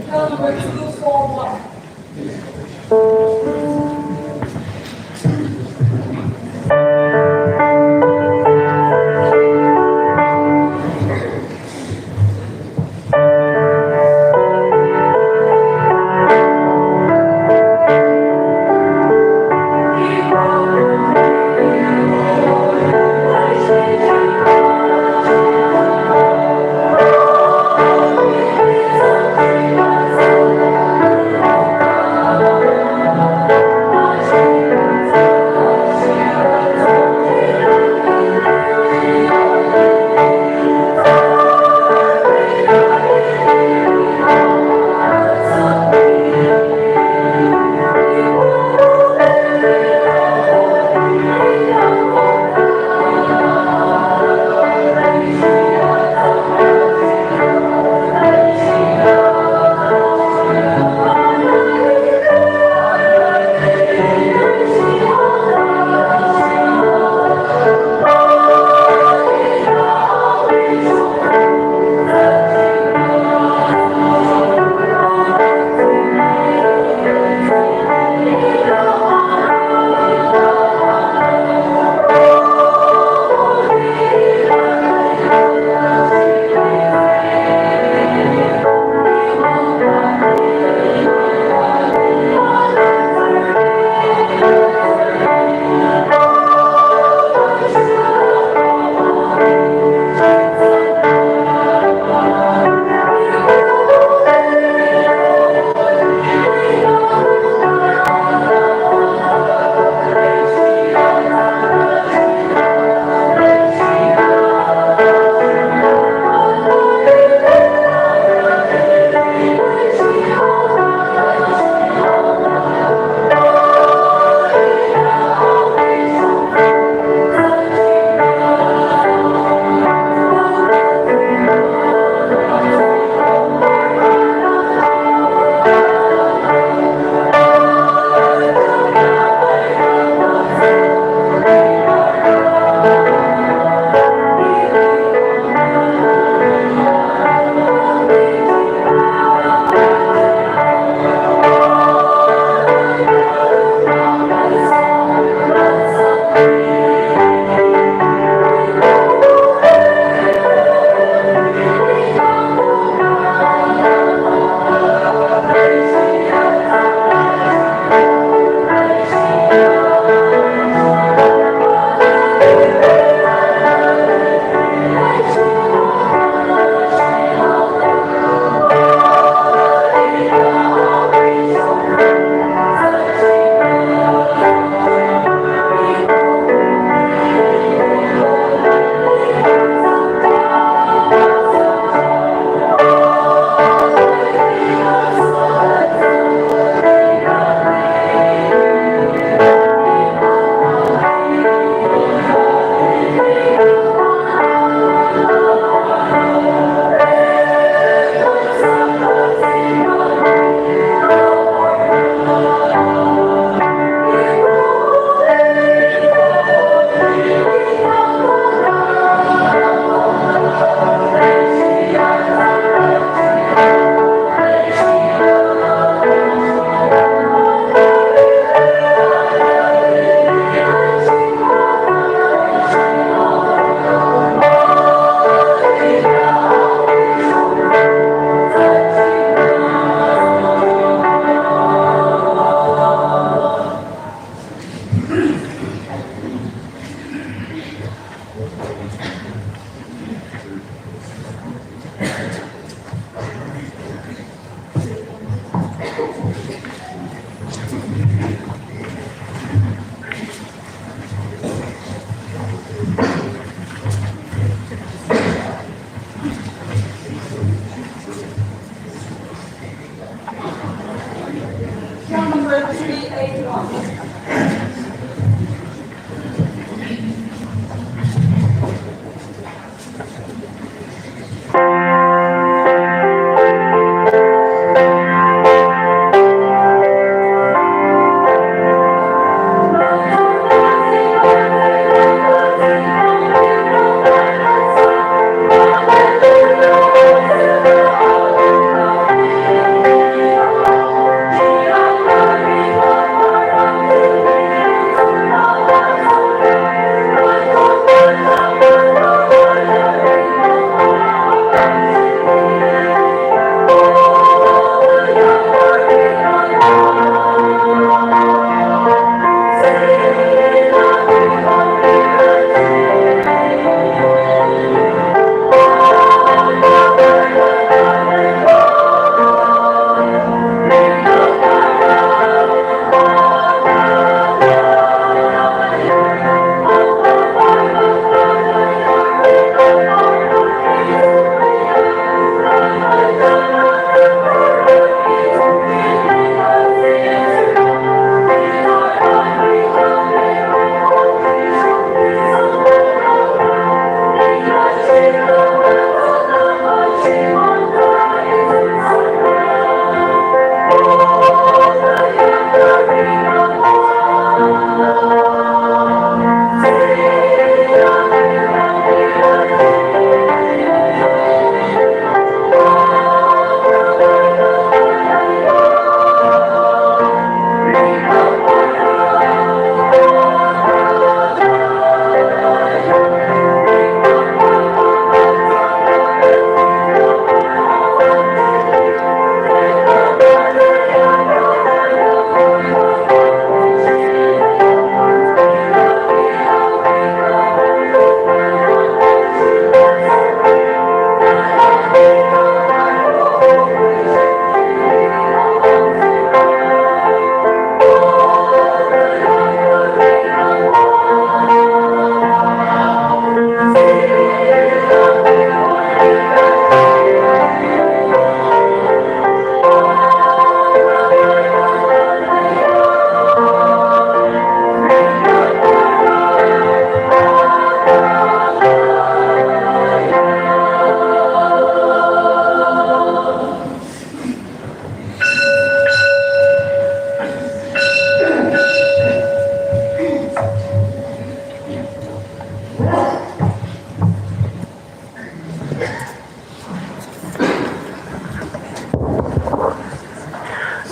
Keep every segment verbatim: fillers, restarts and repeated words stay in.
Cell number two four one.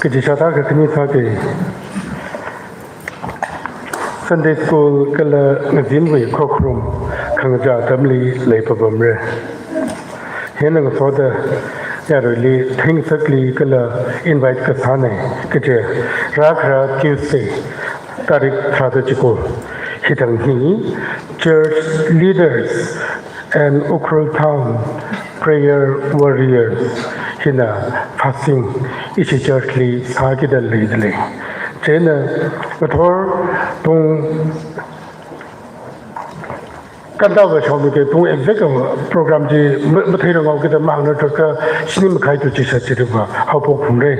Kaji shātā kakhane sāki. Sunday school kala ngazinwui khokharum khangachā atamli leipapamra. Hina ngasoda yaruili thengsakli kala invite kasāna kaje rākhara Tuesday, tarik tharāda chiko, hithang hi church leaders and Ukhrul Town prayer warriors hina fasting ishi church li sākida leidalei. Chieina ngathor pung kanda va shao miki pung exact program chi ma-, matheiranghaokida mangna thaka shini makhai tu chi sā chi va haophok phungre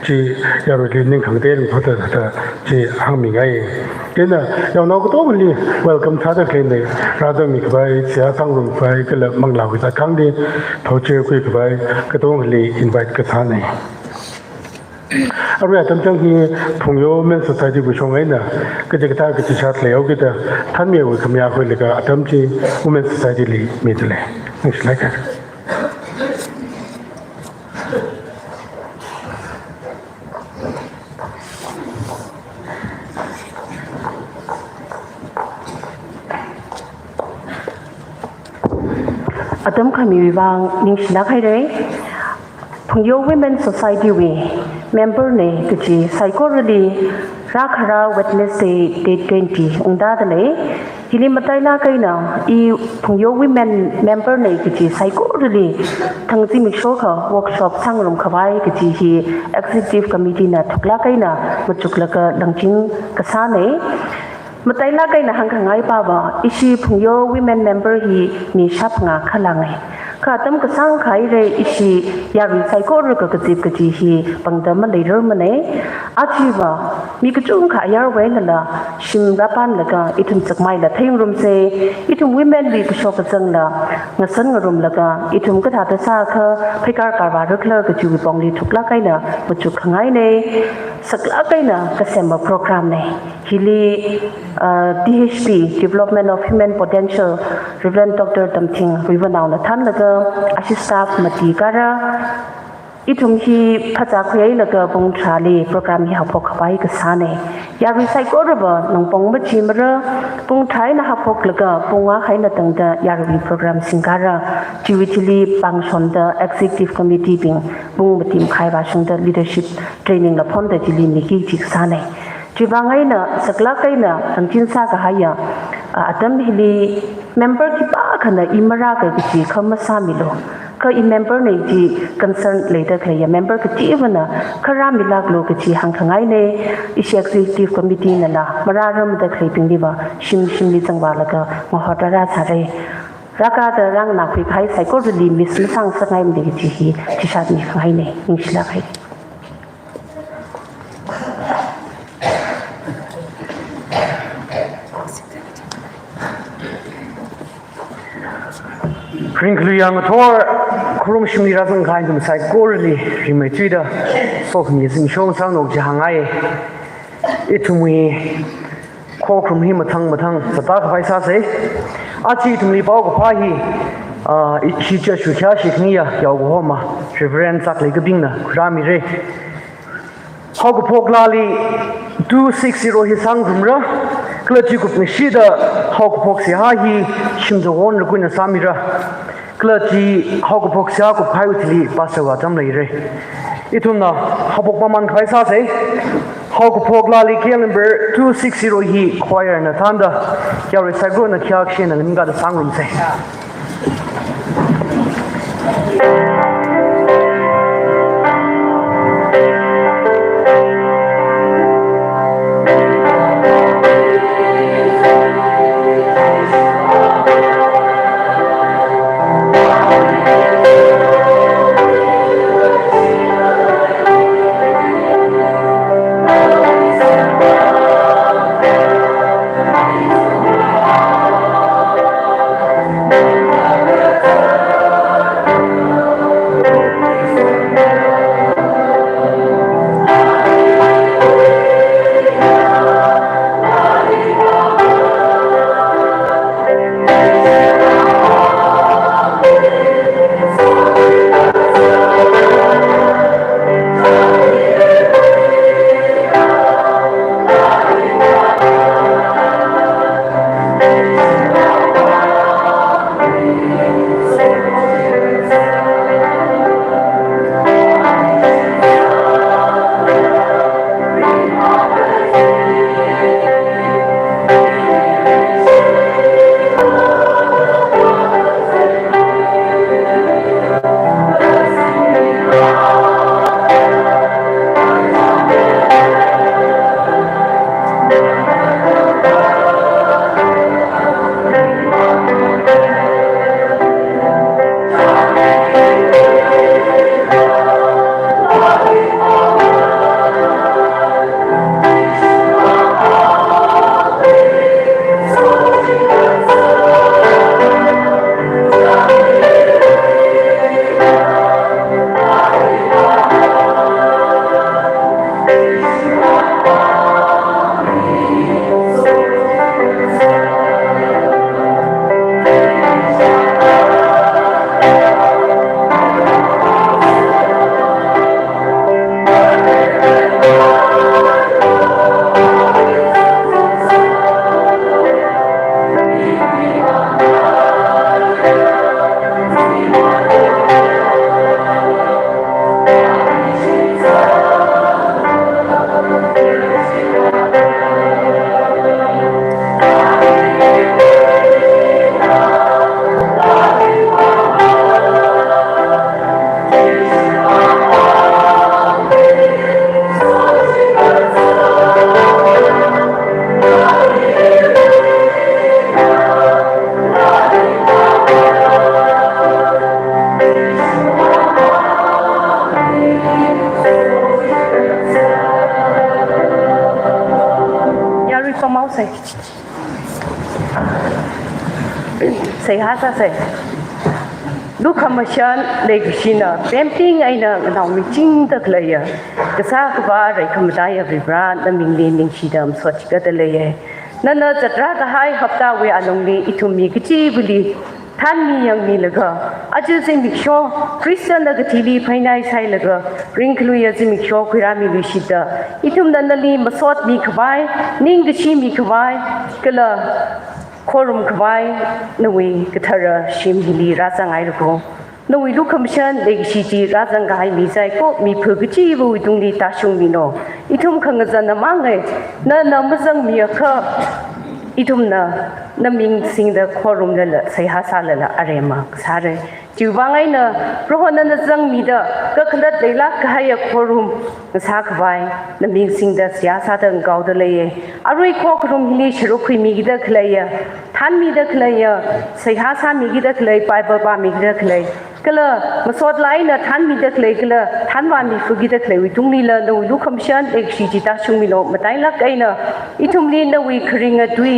chi yaruili ningkhangda ringphāda da chi hāngmingai. Chieina yaonao katongli welcome sāda khaleina, rāda mikhavai, seihā sāngarumkhavai kala manglā kazat khangli thotchekhuikhavai katongli invite kasāna. Arui atam chang hi Phungyo Women Society wui shong eina kaji kathā kaji shat leihaokida thanmiwui khamayā khuilaga atam chi Women Society li midalei. Ningshilāka. Atam khamiwui vang ningshilāk haira. Phungyo Women Society wui member na kaji saikorali rākhara Wednesday date twenty ungda dalei. Hili matailāk eina i Phungyo Women member na kaji saikorali thang zimiksho akha workshop sāngarumkhavai kaji hi Executive Committee na thuklāk eina machuklaga langching kasāna. Matailāk eina hāngkhangai pava, ishi Phungyo Women member hi mi shāphangā khalāngai. Kha atam kasāng khaira ishi yarui saikora kakazip kaji hi pangda maleirarmana. Ajava mi kachungkha ayarwui einala shim rāpanlaga ithum chakmeila theingarumsa, ithum women li kashok kazangla ngasangarumlaga ithum kathāda sākha pheikar karvā rakhalar kajiwui pongli thuklāk eina machukkhangaina. Saklāk eina kasema program na. Hili, uh, D H P, Development of Human Potential, Reverend Doctor Tamthing Ruiwanaona thanlaga, ashi staff mati kara, ithum hi phazā khuihailaga pung tharāli program hi haophokkhavai kasāna. Yarui saikorava nangpong machimara, pung tharā eina haophoklaga pung ngā eina tangda yaruiwui program singkara. Chiwui thili pāngshonda Executive Committee bing pung mati makhai vāshungda leadership training la phonda chili miki kaji kasāna. Chiwui vang eina saklāk eina langchin sākahaiya, a, atam hili member khipākhana i marāka kaji kha masāmilu. Kha i member na kaji concern leida khaleiya member kachivana kha rāmilāklu kaji hāngkhangaina. Ishi Executive Committee nala marārarmada khaleibingliva shim shimli zangvālaga ngahot rārāsāra. Rākada rānganākhui kahai saikorali miss masāngasakngaimana kaji hi chishat mikhangaina. Ningshilāk hai. Ringkaluiya ngathor khorumshimli rāzangkahai ithum saikorali ringmeithuida sokhami zimiksho sāngarok chi hāngngai. Ithumwui khokharum hi mathang mathang sātākhavai sāsa. Aja ithumli paokaphā hi, ah, ishi church wui khayāshi khaniya yaokahoma Reverend Zakleikabingna khuirāmira. Haokaphok laali two six zero hi sāngarumra, kala chikup ngashida haokaphok seihā hi shimzawon rakuina sāmira. Kala chi haokaphok seihā kupkahaiwui thili pastor vātam leira. Ithumna haophok maman khavai sāsa. Haokaphok laali K L number two six zero hi choir na thānda, yarui saikorana khayākashina nganingkada sāngarumsa. Seihā sāsei. Lukhamashan leikashina pemting eina nganaomichingda khaleiya, kasā akhava reikhamatāya Varivara, namingli ningshida masot chikatda leiya. Nana zatra kahai haptawui alungli ithum mi kachivali thanmi yangmilaga, aja zimiksho Khristana kathili phainai sailaga ringkhaluiya zimiksho khuirāmiluishitda, ithumna nali masot mikhavai, ningkashi mikhavai, kala khorumkhavai nawui kathara shim hili rāzanghairako. Nawui lukhamashan leikashi chi rāzangkahai mi saikora mipha kachivawui tungli tāshungmilo. Ithum khangazanna mangai, nana mazangmiakha ithumna naming singda khorumlala, seihā sālala aremma sāra. Chiwuivang eina Proho nana zangmida kakhalat leilāk kahaiya khorum ngasākhavai naming singda seihā sāda ngaoda leiya. Arui khokharum hili sharuk khuimikida khaleiya, thanmida khaleiya, seihā sāmikida khalei, Bible pāmikida khalei, kala masot laa eina thanmida khalei, kala thanvāmi phukida khaleiwui tunglila nawui lukhamashan leikashi chi tāshungmilo. Matailāk eina ithumli nawui kharinga tui,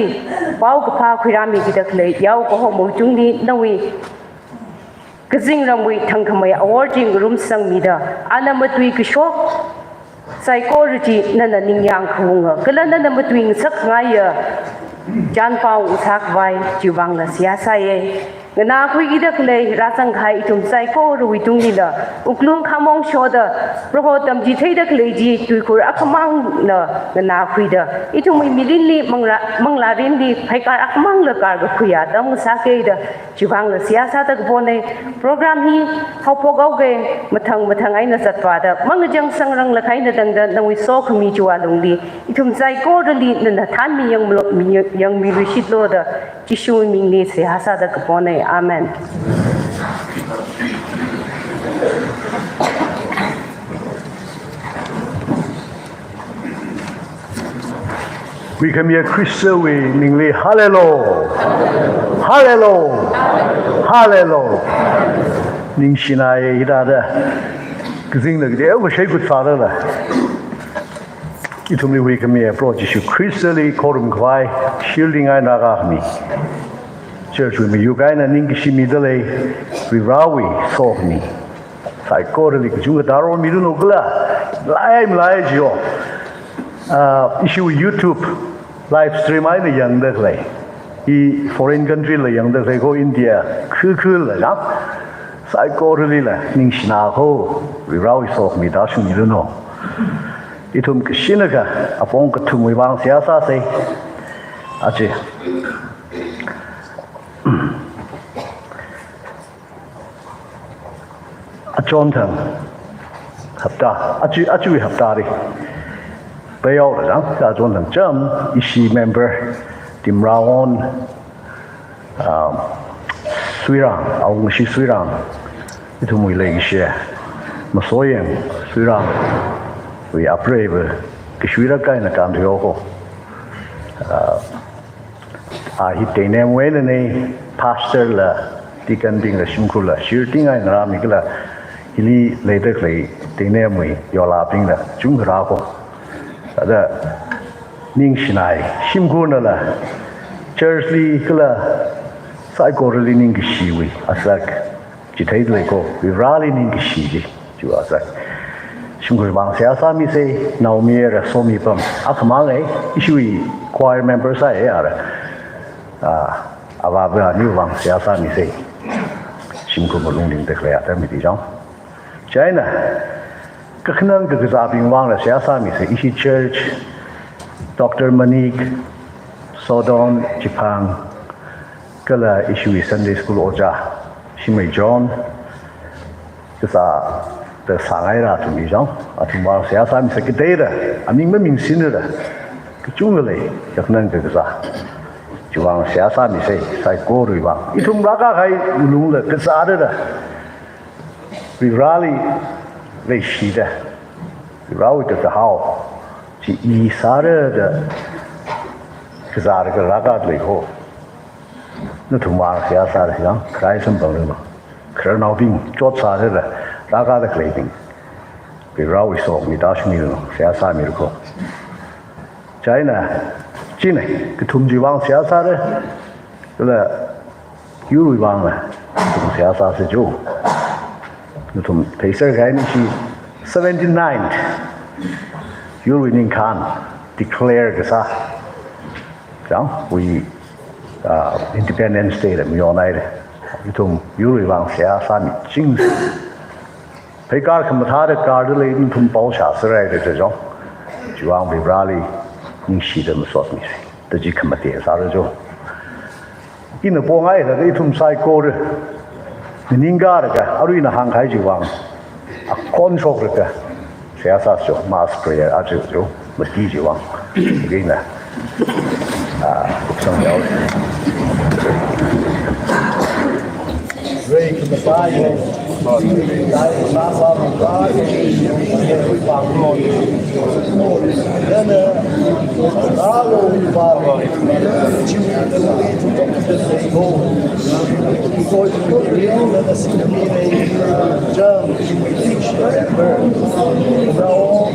paokaphā khuirāmikida khalei yaokahomawui tungli nawui kazingramwui thangkhamei awor chi ngarumsangmida, ana matui kashok saikora chi nana ningyāng khaunga, kala nana matui ngasakngaiya chānpao ngasākhavai chiwuivangla seihā sāya. Nganākhuikida khalei rāzangkahai ithum saikorawui tunglila wuklung khamong shoda, Proho tamchitheida khalei chi tuikhur akhamangla nganākhuida, ithumwui mirinli manglā, manglārinli phaikar akhamangla karkakhuiya atam ngasākida, chiwuivangla seihā sāda kapona. Program hi haophok haoga, mathang mathang eina zatvāda, mangachang sangranglāk eina tangda nawui sokhami chiwui alungli ithum saikorali nana thanmi yangmilo, mi yangmiluishitlo da Jishuwui mingli seihā sāda kapona. Amen. Huikhamiya Khristawui mingli, Hallelujah! Hallelujah! Hallelujah! Ningshinaya hithāda kazingna kateo kashai kut sārala ithumli huikhamiya Proho Jishu Khristali khorumkhavai, shirlingai nakakhami, church wui mayuk eina ningkashi mida lei Varivarawui sokhami saikorali kachungkha tāromilunu kala, lai malai jiyo. Ah, ishiwui YouTube live stream eina yangda khalei, i foreign country la yangda khalei ko, India khukhula jang, saikoralila ningshina ko, Varivarawui sokhami tāshungmilunu. Ithum kashinakha apong kathumwui vang seihā sāsei. Achi. Achonthang hapta, achi, achiwui haptali peihaora jang, achonthang cham, ishi member Timrawon, um, Suirang, Awungshi Suirang, ithumwui leikashi Masoyang Suirangwui apreiva kashuira kaina kānthuihaoko. Uh, A hi Teinem wui einana, pastor la, deacon bingla, shimkhurla shirting eina rāmi kala, hili leida khalei Teinemwui yolabingla chungkha rāko. Thāda ningshinai, shimkhurnala church li kala saikorali ningkashiwui asak chitheida leiko, Varivarali ningkashi chi, chiwui asak. Shimkhurwui vang seihā sāmisei, naomayara Somipam akhamang ei, ishiwui choir member sāi ei ara. Ah, avāva aniwui vang seihā sāmisei. Shimkhur malung lingda khalei atam hili jang. Chieina, kakhanang kakazābing vangla seihā sāmisei, ishi church, Doctor Manik, Sodon Chiphang, kala ishiwui Sunday school ojā Shimei John, kazā da sāngaira athumli jang, athum vang seihā sāmisei, kateira aming maningsinra, kachungkha lei, kakhanang kakazā. Chiwui vang seihā sāmisei, saikorawui vang. Ithum rākahai wuklungla kazāra da, Varivarali leishida, Varivarawui kakahao chi i sāra da kazāra, kala rākada leiko. Nathum vang seihā sāra jang, Christ samphanglu. Khararnaobing, chot sāra da rākada khaleibing, Varivarawui sokhami tāshungmilu, seihā sāmilu ko. Chieina, China, kathum chiwui vang seihā sāra, kala yurwui vangla kathum seihā sāsa jo. Kathum theiser kahaina chi seventy-ninth yurwui ningkhān declare kasā chang, wui, ah, Independence Day la mayonhaira. Kathum yurwui vang seihā sāmiching. Pheikar khamathāda karda lei, nathum pao shāsārai da chachong. Chiwui vang Varivarāli ningshida masotmisa da chi khamate sāra jo. Ina pongai laga ithum saikora nganingkalaga, arui ina hāngkahai chiwui vang akon shoklaga seihā sāsa jo, mass prayer aja jo. Mati chiwui vang. Ina, ah, kuksang yao. Rei khamathā ye, dai sāsā mangā ye, ye hui pang lo. Nana, rālo hui pang lo. Chiwui nana lei tu tok tu sei ho. Koi tu tok lei nana singmi lei. Jam, English, Rao,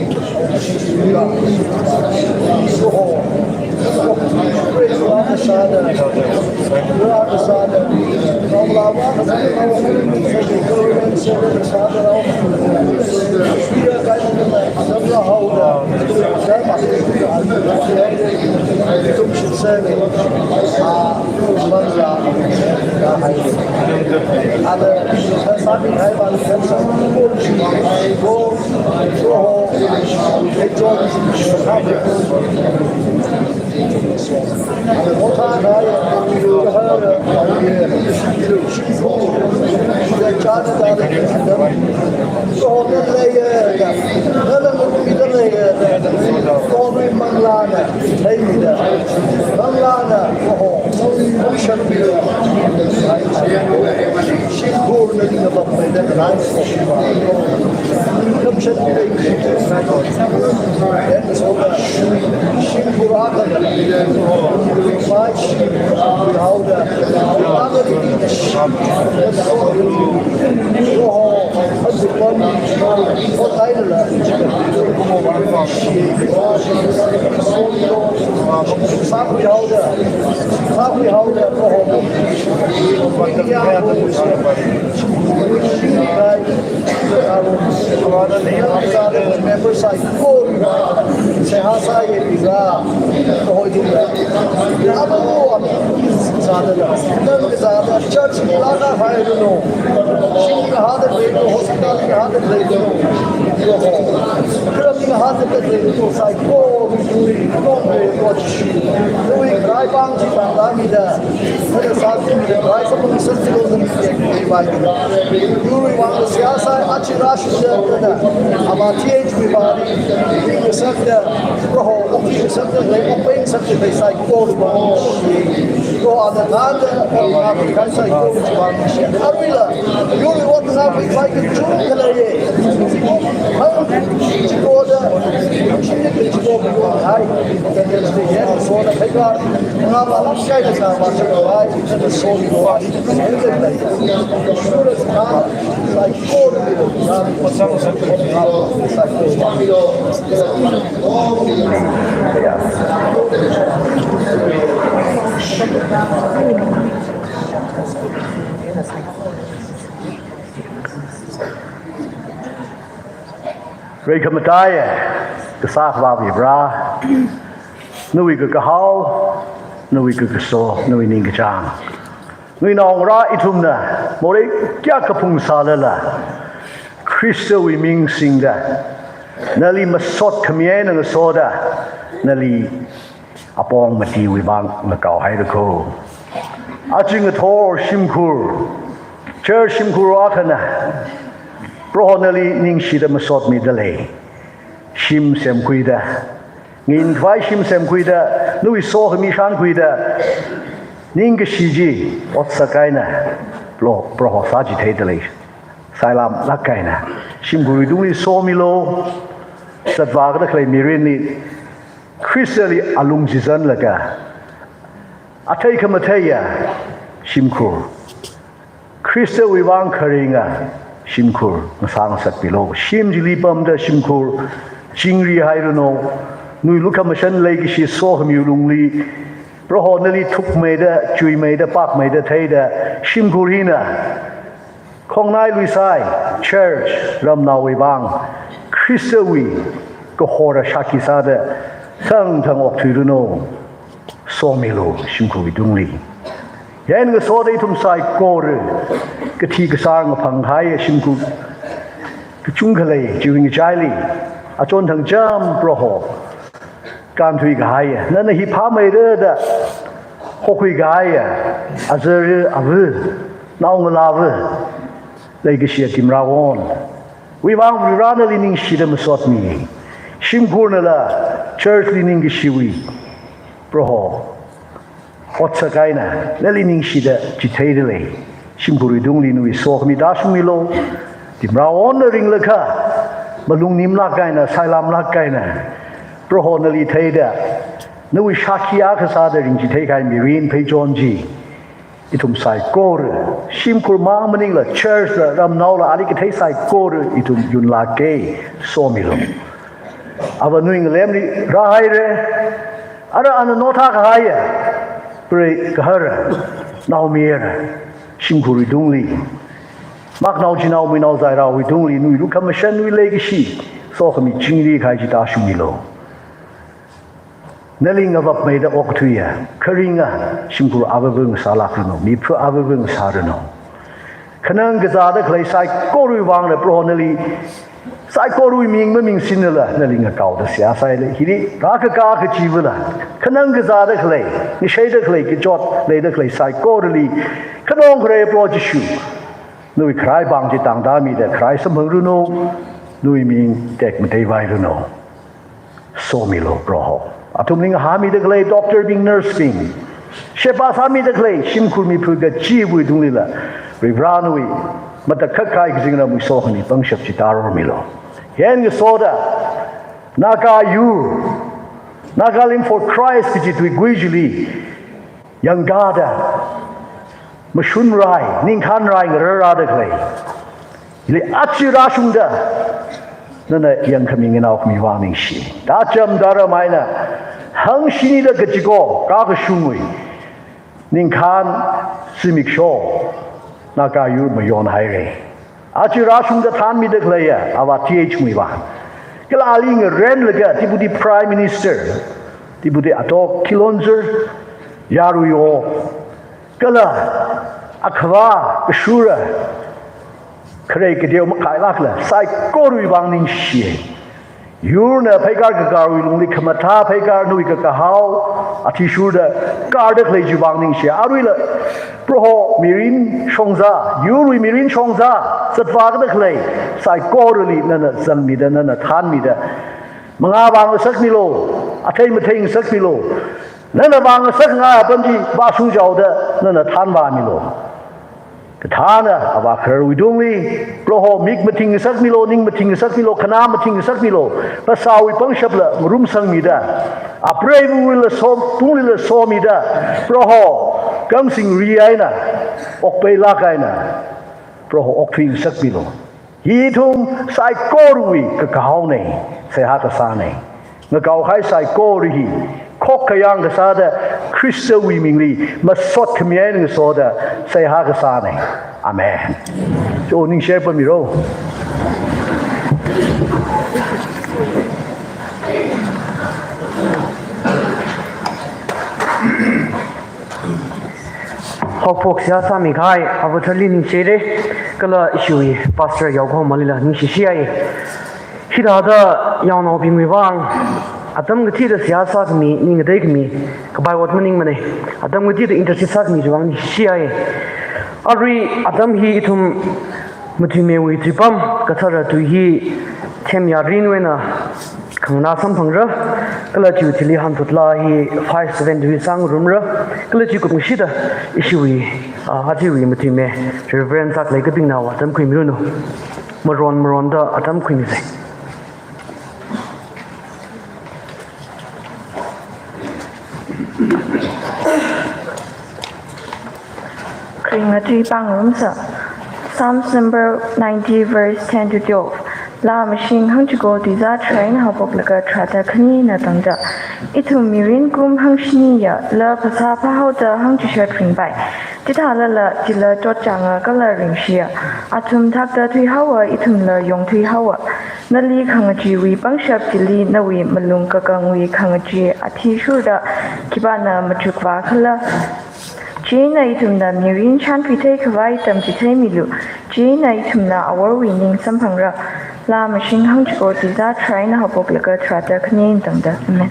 Member saikora seihā sāya Varivarā, kahoithumna. Amo, amo, sāda la. Nang sāda church la kahai no. Shim kahada lei no, hospital kahada lei no. Kharam kahada lei no, saikora, nong lei no, chi. Nui rai pang chi pang la mida. Kada sāthuda, rai sāpung sāthuda, yurwui vang seihā sāi, achi rāshungda, Ava T H wui vang, ningsāda, Proho, ningsāda, lei, ningsāda, lei saikora vang. Proho, ana thāda, ana kai saikora vang. Aruila, yurwui vang na pai kai kachungkha leiya. Hang, chikoda, chikoda, hai, kada sāya, so na kai ka. Rei khamathā ye, kasā Akhava Varivarā, nawui kakahao, nawui kakaso, nawui ningkachāng, nawui naongarā ithumna morei kayākha phungsālala, Khristawui ming singda, nali masot khami eina ngasoda, nali apong matiwui vang ngakaohaira kho. Aja ngathor shimkhur, church shimkhur akhana, Proho nali ningshida masotmida lei. Shim semkhuida, nginkhavai shim semkhuida, nawui sokhami shānkhuida, ningkashi chi otsak eina, Pro-, Proho sāchitheida lei. Sailam lāk eina, shimkhurwui tungli somilu, zatvā kada khalei mirinli, Khristali alung chizanlaga, athei khamatheiya shimkhur, Khristawui vang kharinga shimkhur ngasā ngasakmilu. Shim chili pamda shimkhur chingri hairanu, Nawui lukhamashan leikashi sokhamiwui lungli, Proho nali thukmeida, chuimeida, pakmeida theida, shimkhur hina khongnai luisai, church, ramnaowui vang, Khristawui kahora shākhi sāda, thangthang okthuiranu, somilu, shimkhurwui tungli. Yan ngasoda ithum saikora, kathi kasār ngaphang kahai shimkhur kachungkha lei, chiwui ngachaili, achon thangcham Proho kānthui kahai, nana hi phāmeira da hokhui kahai, azar ava, naongalāva, leikashi Timrawon. Wui vang Varena nali ningshida masotmi. Shimkhurnala church li ningkashiwui, Proho, otsak eina nali ningshida chitheida lei. Shimkhurwui tungli nawui sokhami tāshungmilu. Timrawonna ringlakha, malung nimlāk eina, sailamlāk eina, Proho nali theida, nawui shākhi akha sāda ringchithei kahai mirin pheichon chi, ithum saikora, shimkhur mang maningla, church la, ramnaola, ali kathei saikora, ithum yunlāka, somilu. Ava nawui ngalemli rāhaira, ara ana notha kahai, pray kahara, naomayara, shimkhurwui tungli, maknao chinao muinao zairaowui tungli, nawui lukhamashan, nawui leikashi sokhami chingri kahai chi tāshungmilu. Nali ngavapmeida okthuiya, kharinga shimkhur avāva ngasālākranu, mipha avāva ngasāranu. Khanang kazāda khalei saikorawui vangla Proho nali, saikorawui ming mamingsinnala, nali ngakaoda seihā sāi lei. Hili, rākakā kachivala, khanang kazāda khalei, ngasheida khalei, kachot leida khalei saikorali, khanong kharei Proho Jishu, nawui kharai pāng chi tangda mida, kharai samphangranu, nawui ming tekmateivairanu. Somilu Proho. Athumli ngahānmida khalei doctor bing, nurse bing, sheba sāmida khalei shimkhur mipha kachiva̱wui tunglila, Varewui matakhak kahai kazingramwui sokhami pangshap chi tārormilu. Yan ngasoda, Naga yur, Nagalim for Christ kaji tuikui chili yangkāda, mashun rai, ningkhān rai ngararrada khalei, hili aja rāshungda nana yangkhami nganaokhamiwui vang ningshi. Tacham tharam eina, hangshinida kachiko kakashungwui ningkhān zimiksho Naga yur mayonhaira. Aja rāshungda thānmida khaleiya Avā T H Ngwui vang, kala ali ngarenlaga Deputy Prime Minister, Deputy Atok Kilonser, yarui o, kala akhavā kashura, kharei kateo makailākla saikorawui vang ningshi. Yurna pheikar kakarwui lungli khamathā pheikar nawui kakahao athishurda karda khalei chiwui vang ningshi. Aruila Proho mirin shongza, yurwui mirin shongza, zatvākada khalei saikorali nana zangmida, nana thānmida, mangā vāngasakmilu, athei matheingasakmilu. Nana vāngasakngai apam chi vāshungchaoda nana thānvāmilu. Kathāna Avā khararwui tungli, Proho mik matheingasakmilu, ning matheingasakmilu, khanā matheingasakmilu, phasāwui pangshapla ngarumsangmida, apreiva̱wuila som, tunglila somida, Proho kamsing ri eina, okpeilāk eina, Proho okthuingasakmilu. Hi ithum saikorawui kakahaona, seihā kasāna. Ngakaokahai saikora hi khokkha yang kasāda Khristawui mingli masot khami eina ngasoda seihā kasāna. Amen. Cho ningshāpammilu. Haophok seihā sāmikahai Avā Charlie ningshire, kala ishiwui pastor Yaokhao Malila ningshishiya. Hithāda yaonaobingwui vang atam kathida seihā sākhami, ning ngateikhami, kapai ot maningmana. Atam kathida intercede sākhami chiwui vang ningshishiya. Arui atam hi ithum matuimeiwui tuipam, kathara tui hi themya rinwui eina khanganā samphangra, kala chiwui thili hanthutla hi five seven tui sāngarumra, kala chi kupngashida ishiwui, ah, achiwui matuimei Reverend Zakleikabingnao atam khuimiranu. Maron maronda atam khuimisa. Kharinga tui pāngarumsa. Psalms number ninety, verse ten to twelve. Laa mashing hangchiko tizā tharā eina haophoklaga tharāda khanina tangda, ithum mirin kum hangshiniya la phasā phāhaoda hangchishat ringpai. Chithālala chila chotchānga kala ringshiya. Athum thakta thuihaowa, ithumla yongthuihaowa. Nali khangacheewui pangshap chili nawui malung kakangwui khangachee athishurda khipāna machukvā khala? Chieina ithumna mirin shānkhuithei khavai tamchitheimilu. Chieina ithumna Aworwui ning samphangra. Laa mashing hangchiko tizā tharā eina haophoklaga tharāda khanina tangda. Amen.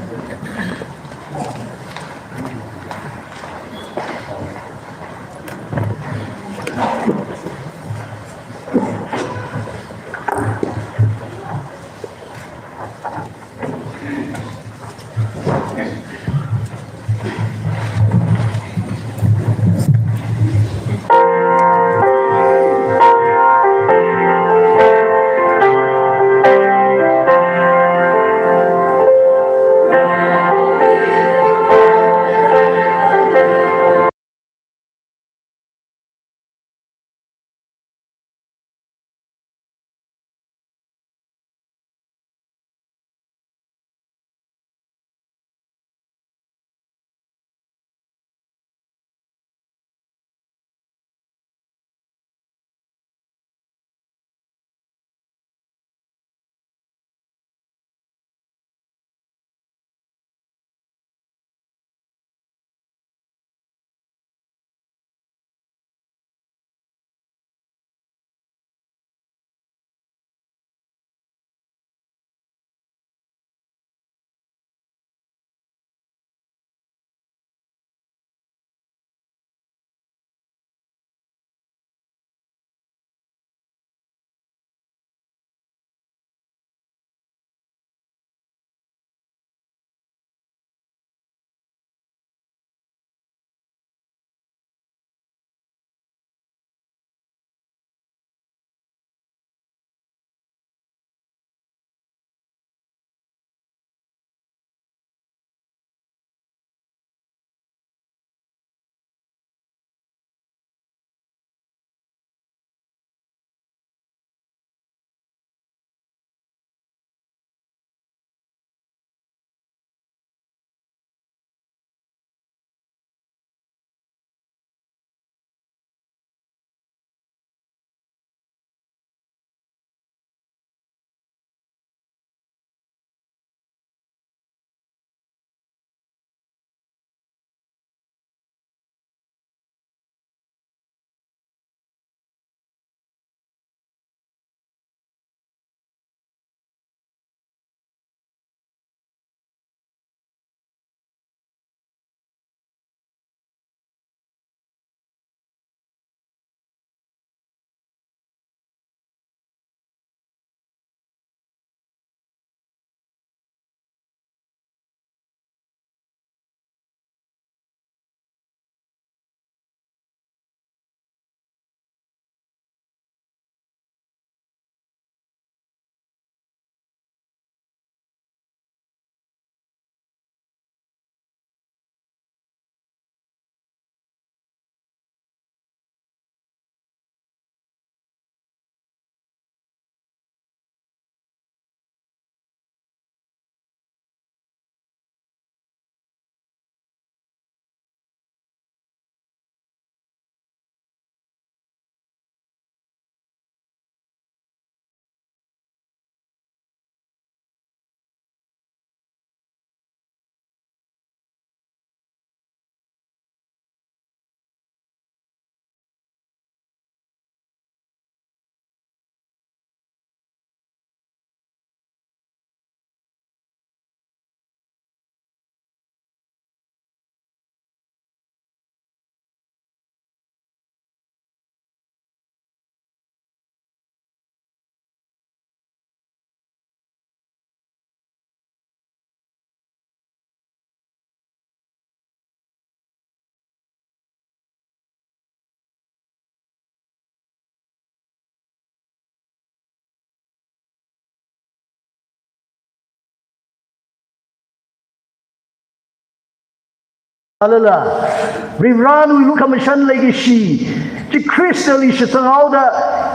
Alala, Varivarāwui lukhamashan leikashi chi Khristali shitsanghaoda,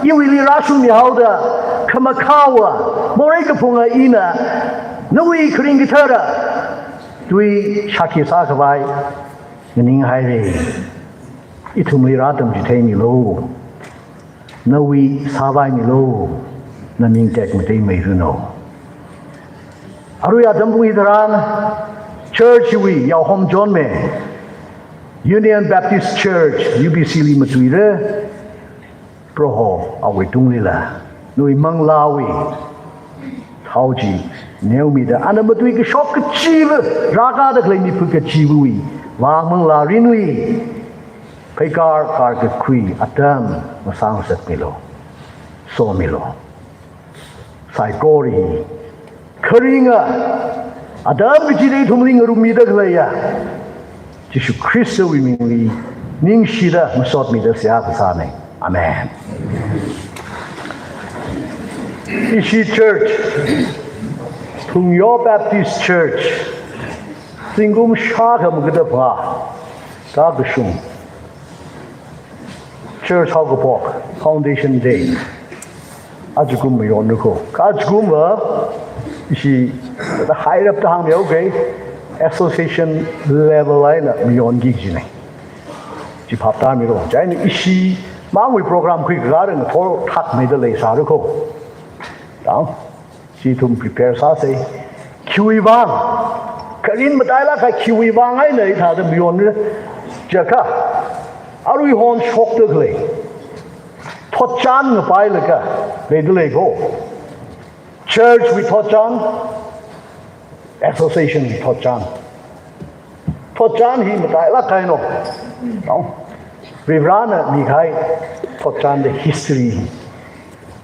iwuili rāshungmihaoda, Khamakhao, morei kaphunga ina, nawui kharing kathara tui shākhi sākhavai nganinghaira. Ithumli rātamchitheimilu. Nawui sāvaimilu. Naming tekmateimeiranu. Arui atam pung hitharan church wui yaohom chonmi, Union Baptist Church, U B C li matuira. Proho awui tunglila nawui manglāwui thao chi neomida, ana matui kashok kachiva, rākada khalei miphu kachivawui vang manglā rinwi, pheikar kar kakhui atam masāngasakmilu. Somilu. Saikora hi kharinga atam kachida ithumli ngarummida khaleiya Jishu Khristawui mingli ningshida masotmida seihā kasāna. Amen. Ishi church, Phungyo Baptist Church, zingkum shākha magada phangā tākashung church haokaphok, foundation day, ajakum mayonra ko. Ajakumva ishi, da hairap da hāngmihaoke, association level eina mayonki kajina. Chi phap tāmilu. Chieina ishimangwui program khuikakā ngathor thakmeida leisāra ko. Dang. Chi ithum prepare sāsa. Khiwui vang, kharing matailāk kahai khiwui vang eina hithāda mayonra jiakha, aruihon shokda khalei thotchan ngapailaga leida lei ko. Church wui thotchan, association wui thotchan. Thotchan hi matailāk kahaina. No? Varivarana mikahai thotchan da history.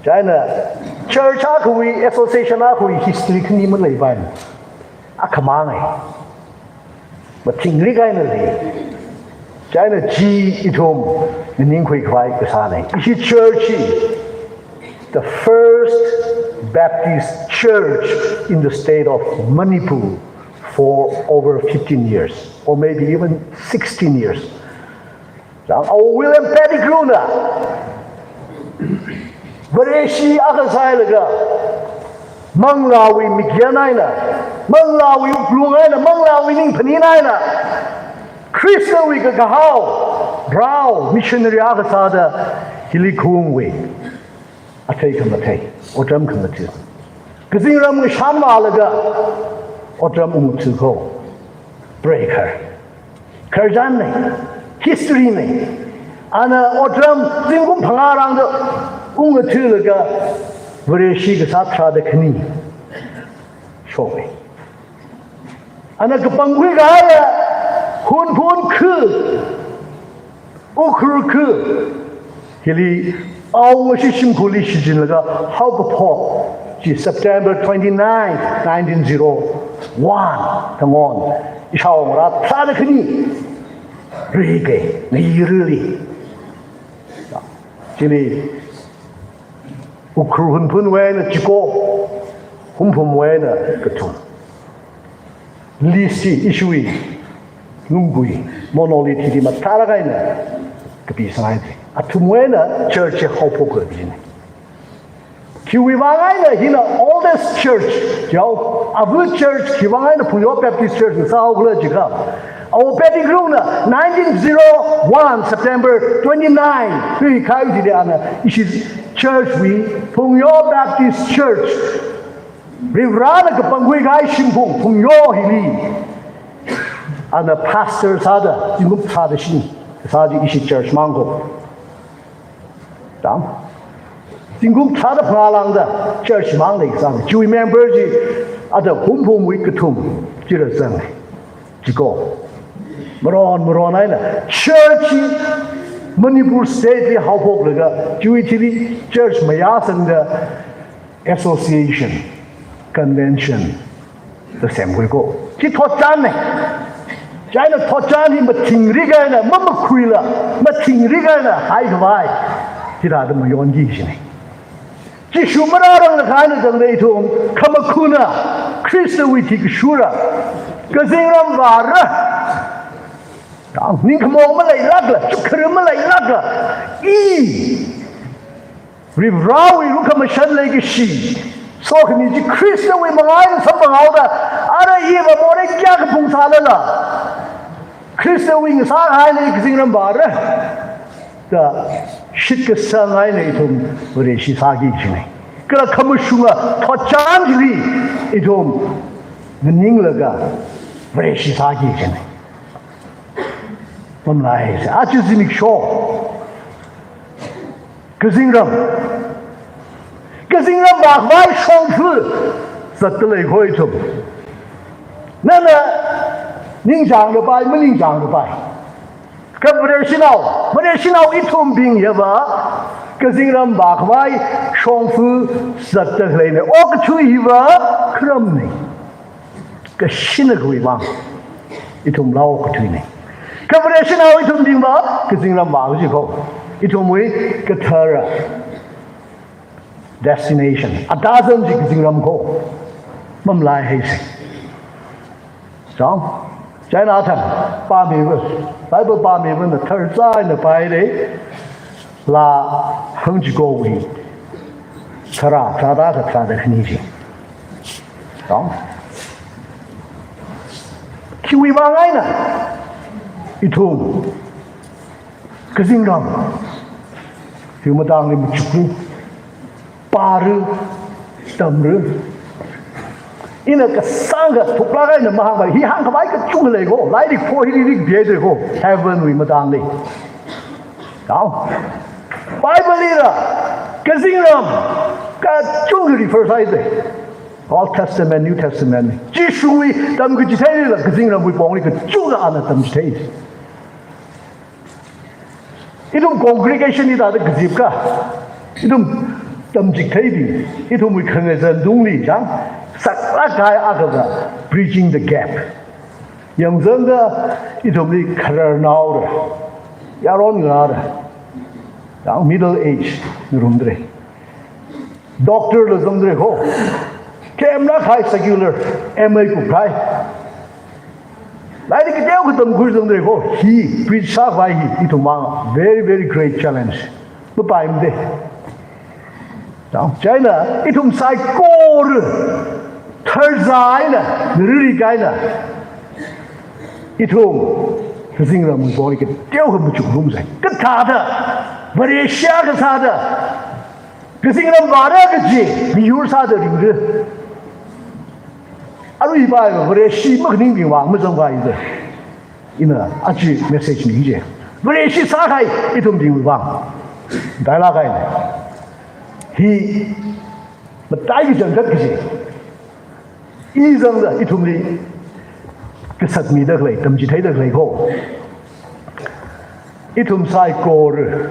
Chieina church akhawui, association akhawui history khani maleipaimana. Akhamang eina mathingrik eina lei. Chieina chi ithum nganingkhuikhavai kasāna. Ishi church hi the first Baptist church in the state of Manipur for over fifteen years, or maybe even sixteen years. Chang, Awo William Pettigrewna Vareshi akha sāhailaga, manglāwui mikyan eina, manglāwui wuklung eina, manglāwui ningphanin eina, Khristawui kakahao rao missionary akha sāda hili khaungwui athei khamathei, otram khamathei, kazingram ngashanvālaga otram ungthu ko. Breaker. Khararchanna, historyna. Ana otram zingkum phangā rāngda ungthuilaga Vareshi kasā tharāda khani shoka. Ana kapangkhui kahaiya Hunphun khu, Ukhrul khu, hili Ao ngashi shimkhurli shichinlaga haokaphok chi September twenty-ninth, nineteen zero one thangon, ishāwo ngarā tharāda khani rike, ngayi rili. Chili Ukhrul Hunphunwui eina chiko, Hunphunwui eina kathum. List chi ishiwui lunggui, monolith hili mathālāk eina kapisanghaida. Athumwui eina church haophok kajina. Khiwui vang eina hina oldest church, jao, ava church, khiwui vang eina Phungyo Baptist Church sāhaokhala jiakha, Awo Pettigrewna nineteen zero one September twenty-nine, hui khai jide ana, ishi church wui Phungyo Baptist Church, Varivarana kapangkhui kahai shimphung, Phungyo hili ana pastor sāda, zingkum tharāda shini sāda ishi church mang ko. Dang. Zingkum tharāda phangā lāngda church mang leisāna. Chiwui member chi ada Hunphunwui kathum chila zanga. Chiko. Maron, maron eina church chi Manipur state li haophoklaga, chiwui thili church mayāsangda association, convention da semkhui ko. Chi thotchanna. Chieina thotchan hi mathingrik eina, mamakhuila, mathingrik eina haikhavai hithāda mayonki kajina. Jishu marāranglakha eina tangda ithum khamakhuna, Khristawui thi kashura, kazingram vāra. Ningkhamaong maleilākla, chukkhara maleilākla, i Varivarāwui lukhamashan leikashi sokhami chi Khristawui manga eina samphanghaoda, ara iva morei kayākha phungsālala, Khristawui ngasākahai eina kazingram vāra da shitkasang eina ithum Vareshi sāki kajina. Kala khamashunga thotchan chili ithum nganinglaga Vareshi sāki kajina. Pamlai se, aja zimiksho kazingram. Kazingram vākhavai shongfa zatdalei kho ithum. Nana ningchāngda pai, maningchāngda pai. Kha Vareshinao, Vareshinao ithumbing hiva kazingram vākhavai shongfa zatdaleina. Okathui hiva kharamna. Kashinawui vang ithum laa okathuina. Kha Vareshinao ithumbingva kazingram vā kaji kho. Ithumwui kathara destination. Atazan chi kazingram kho. Mamlai haise. Chang, chieina athang pāmiva, Bible pāmivana tharchāna pāhaira. Laa hangchikowui tharā, tharāda kha tharāda khani chi. Chang. Khiwui vang eina ithum kazingram hiwui matangli machukra, pāra, tamra. Ina kasāngkha thuklāk eina mahāngpai, hi hāngkhavai kachungkha lei kho, lairik pho hi ririk biaidre kho, heaven wui matangli. Tao. Bible lila kazingram kachungkha refer sāhaidre. Old Testament, New Testament. Jishuwui tamkachitheilila kazingramwui pongli kachungkha ana tamchithei. Ithum congregation hi thāda kazipkha, ithum tamchithei di, ithumwui khangazan tungli chang, saklāk kahai akhava bridging the gap. Yangzangda ithumli khararnaora, yaron ngarāra, chang middle age ngarumdalei. Doctor la zangdalei kho. Kemlāk kahai secular, M A kupkahai. Lairik kateokha tamkhui zangdalei kho. Hi preach sākhavai hi ithum mang very, very great challenge. Mapaimade. Chang, chieina ithum saikora tharzā eina, ngariri kahaina, ithum kazingramwui pongli kateokha machukrumsa. Kathāda, Vareshi akha sāda, kazingram vāra kaji miyur sāda ringra. Aruiva Vareshi makhaningbing vang mazangkhavai da ina aja message mi je. Vareshi sākahai ithumbingwui vang, dailāk eina hi mataiki changkhat kaji. I zangda ithumli kasatmida khalei, tamchitheida khalei kho. Ithum saikora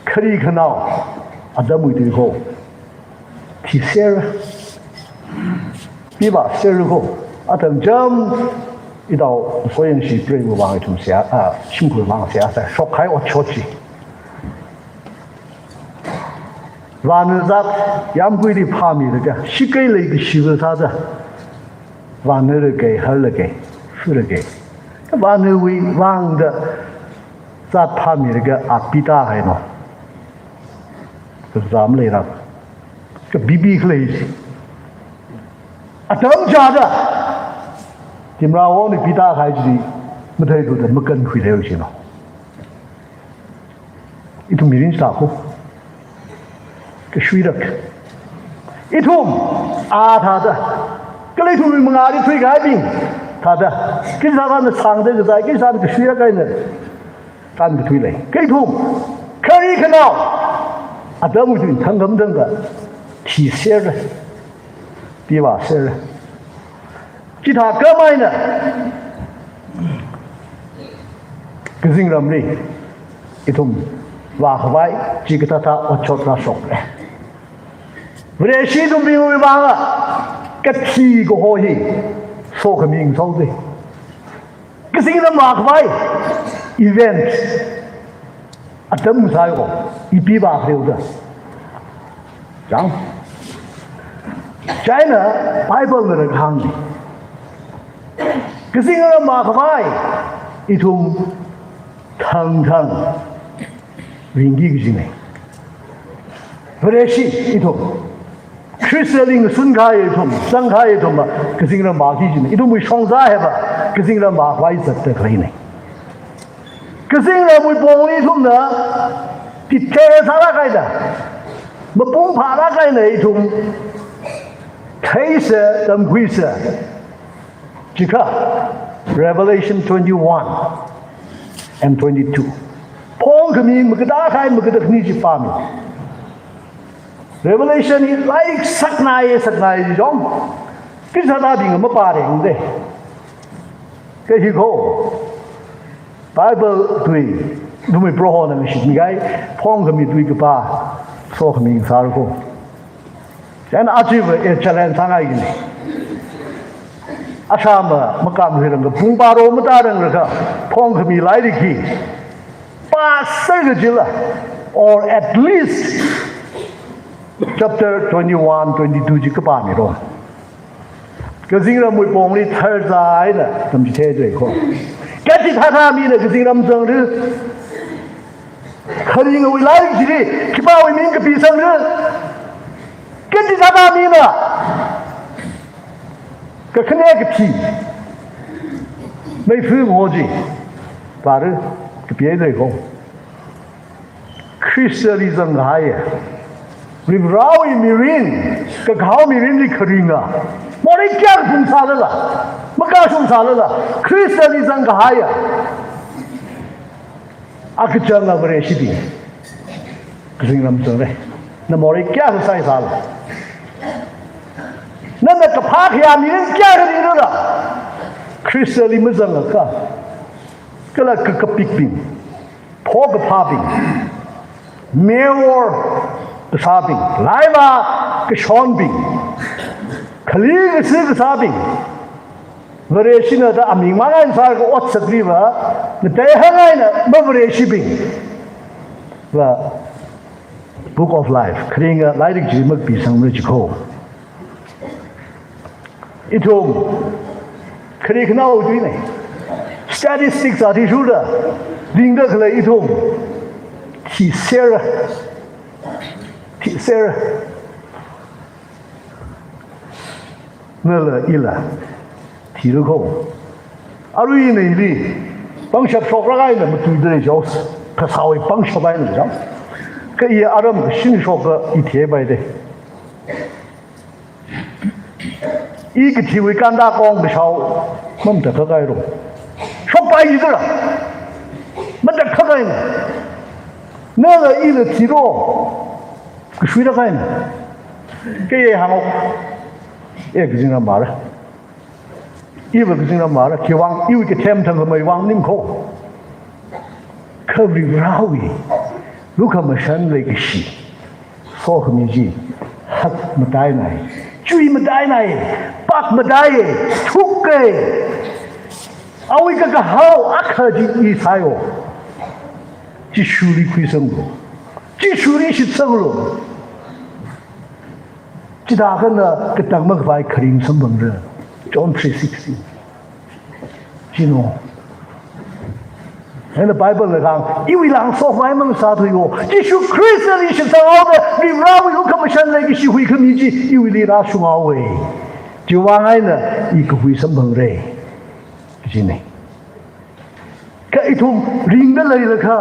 khari khanao atamwui tui kho, thiser, pivāser kho. Atam cham, ithum soyangshi preiwui vang ithum seihā, a, shimkhurwui vang seihā sā, shokkahai otshot chi. Vāna zat yāmguili phāmilaga, shikei leikashiva sāda, vāna rākei, harlākei, shurākei. Vānawui vangda zat phāmilaga, a pitāhaina. Kazam leira, kapipi khalei. Atam chāda, Timrawongna pitākahai chili matheithuda makankhui leiu shina. Ithum mirin sākho. Kashuirak. Ithum, a thāda, kala ithumwui mangāli thuikahaibing thāda, khisāna sāngda kazai, khisāna kashuirak eina tānkathui lei. Kha ithum khari khanao atamwui tui thangkhamthangda thiser, pivāser. Chithākhamei eina kazingramli ithum vākhavai chikathāthā otshot rāshokra. Vareshi ithumbingwui vangla kathi kaho hi sokhami ngasoda, kazingram vākhavai event atam sāya kho, i pivākhaleiuda. Chang. Chieina Biblena rākahāng, kazingram vākhavai ithum thangthang ringki kajina. Vareshi ithum. Khristali ngasun kahai ithum, zang kahai ithum va, kazingram vāki kajina. Ithumwui shongza hiva, kazingram vākhavai zatda khaleina. Kazingramwui pongli ithumna, tithei sālāk eina, mapung phālāk eina ithum, theisa, tamkhuisa. Chikha, Revelation twenty-one and twenty-two. Phongkhami makatā kahai makatā khani chi pāmi. Revelation hi lairik saknai, saknai chi jong. Kachithāda bing mapāringda. Kha hi kho. Bible tui, ithumwui Prohona ngashitmi kahai, phongkhami tui kapā, sokhami sāra kho. Chieina achiva e challenge sāngai kajina. Ashama makam hirang ka pung baro matāranglakha, phongkhami lairik hi pāsai kajila, or at least chapter twenty-one, twenty-two chi kapāmiro. Kazingramwui pongli tharzā eina tamchitheidalei kho. Kachithāda mina kazingram zangra. Kharingawui lairik chili khipāwui ming kapi zangra. Kachithāda mina. Kakhane kathi. Meifu ngo chi. Pāra, kapihaidalei kho. Khristali zangkahaiya, Varivarāwui mirin, kakahao mirinli kharinga, morei kayākha phungsālala, makashungsālala, Khristali zangkahaiya, akachanga Vareshibing, kazingram zangra. Na morei kayākha saisāla, nana kaphā khayā mirin kayākha leilala, Khristali mazangakha, kala kakapikbing, pho kaphābing, mewor kasābing, laivā kashonbing, khali kasi kasābing, Vareshina da aming mang eina sākahai otsakliva, ngateihang eina mavareshibing va, Book of Life, kharinga lairik chi makapisangmara chi kho. Ithum, khari khanao tuina. Statistics athishurda, ringda khalei ithum, thisera, thisera. Nala ila, thira kho. Arui eina ili, pangshap shokra eina matuidalei jaos, kasāwui pangshap eina jaos. Kha i aram kashin shoka i thepaida. I kathiwui kanda kong kashao, mamatakhak hairo. Shokpai jidara. Matakhak haina. Nala ila thiro. Kashuira kahaina. Kha i hāngo. I kazingram mara. Iva kazingram mara. Khiwui vang, iwui kathem thangkhamei vang maningkho. Kha Varivarāwui lukhamashan leikashi, sokhami chi hakmatainai, chuimatainai, pakmataiya, thuka. Awui kakahao akha chi i sāyo. Jishuli khuisanglu. Jishuli shitsanglu. Chithākha na katang makhavai kharing samphangra. John three sixteen. Chino. Eina Bible na kahāng, iwui lāngsokhami mang sāthuiyo. Jishu Khristali shitsanghaoda, Varivarāwui lukhamashan leikashi huikhami chi, iwuili rāshunghaowa. Chiwui vang eina i kahui samphangra. Kajina. Kha ithum ringda leilakha,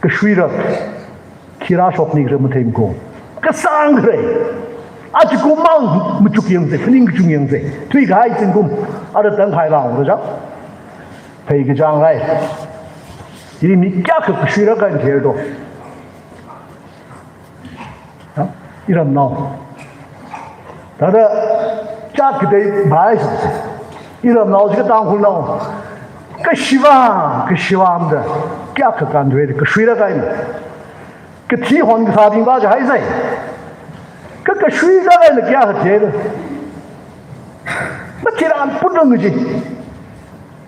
kashuira, khi rāshokni khala matheimiko. Kasāng khala. Aja kum mang machuk yangsa, phaning kachung yangsa. Thuikahai zingkum, ara tangkhai lang raja. Phei kachāng rai. Ili mi kayākha kashuira kahaina theido. Ha? Iramnao. Thāda chat katei bhai sa. Iramnao chi ka Tangkhulnao. Kashiva, kashiva amda. Kayākha kanthuida, kashuira kahaina. Kathi hon kasābing va jihaisai. Kha kashuira kahaina kayākha theida. Mathiran putrang chi.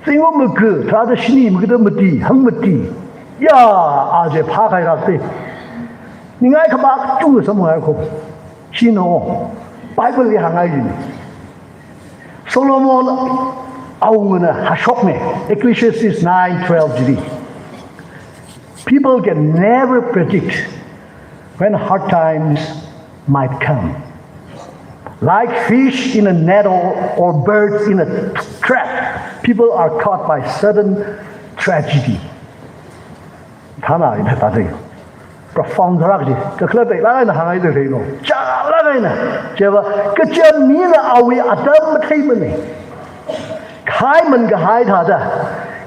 Zingkum maga, tharāda shini, maga da mati, hangmati. Ya, aja phākahai rakte. Ningai khamā kachungkha samngai kho. Chino, Bible li hāngngai jin. Solomon awungana hāshokna, Ecclesiastes nine twelve chili. People can never predict When hard times might come, like fish in a net or, or birds in a trap, people are caught by sudden tragedy. Thāna ina tādei. Profound tharak ji. Kakhalat peilāk eina hāngngaida rei no. Chālāk eina. Chiva, kachān mina awui atam matheimana. Khai mankahai thāda.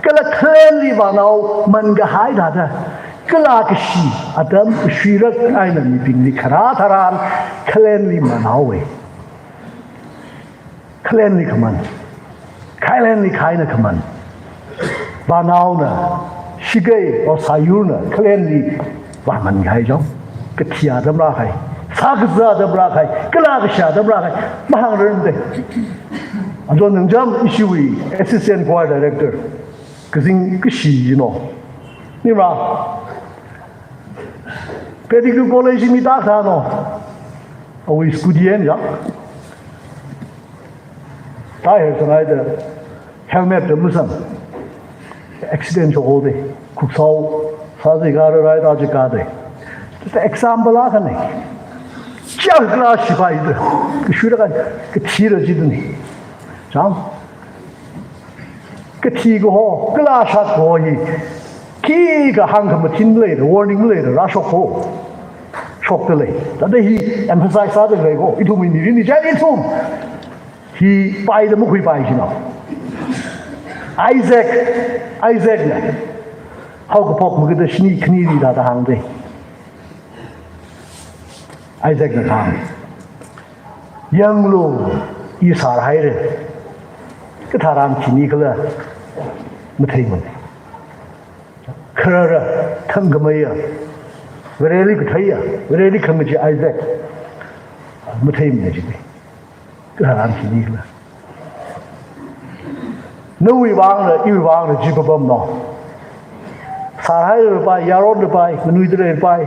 Kala khalenli vānao mankahai thāda. Kala kashi atam kashuirak eina mibingli kharā tharan khalenli vānaowa. Khalenli khaman. Khailenli khaina khaman. Vānaona, shigei or sāyurna, khalenli vāman kahai jong. Kathi atam rākahai. Sākazā atam rākahai. Kala kashi atam rākahai. Mahāngrarmada. Ajo Nangjam ishiwui Assistant Choir Director. Kazing kashi, you know. Nima. Pettigrew College mi tāsā no. Awui scooty eina ya. Tire sāngaida helmet da masang. Accident shokhaoda. Khuksao sāzi gara rai da ji kada. Just example akhana. Chālāk shipaida. Kashuirak eina kathira jidani. Chang. Kathi kaho, kala shat kaho hi. Khikha hāngkhamathin leida, warning leida, rāshok ho. Shokta lei. Thāda hi emphasize sāda lei ko. Ithum mirin ni chān ithum. Hi paida makhuipai jina. Isaac, Isaacna. Haokaphok magada shini khanili thāda hāngda. Isaacna kahāng. Yanglu, i sārhaira. Katharan khini khala matheimana. Kharara, thangkhameiya. Vareli katheiya. Vareli khangachee Isaac. Matheimana jida. Katharan khini khala. Nawui vangla, iwui vangla, chi papam no. Sārhaira pai, yaronra pai, nganuidara pai.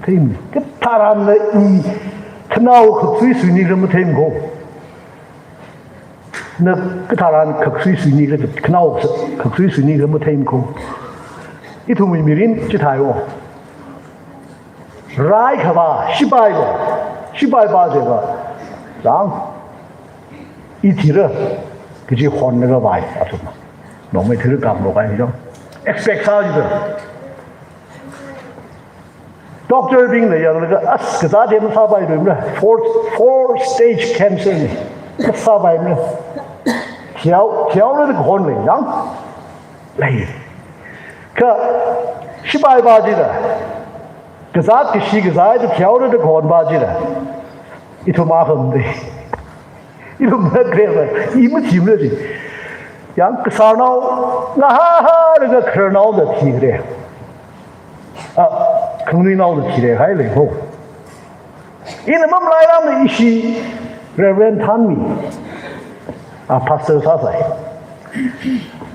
Theim. Katharanla i, khanao khaksui suini khala matheim ko. Na katharan khaksui suini khala, khanao khaksui suini khala matheim ko. Ithumwui mirin chithāi o. Rai khavā, shipai ko, shipai pa je va, zang, i thira, kaji hon na khavai, athum. Nongmei thira kam lo kai jong. Expect sā jida. Doctor bingna yanglaga, as, kazā de masāpai do mra, four, four stage cancer ni, masāpai mra. Thiao, thiao na kahon lei, zang. Lei. Kha, shipai pa jida. Kazāt kashi kazāi da thiaora da khon pa jida. Ithum akham de. Ithum na kre ba. I mathimra ji. Yang kasarnao ngahāhālaga khararnao da thikre. A, khanganuinao da thikre hai lei ho. Ina mamlairam ishi Reverend Thanmi. A, pastor sāsai.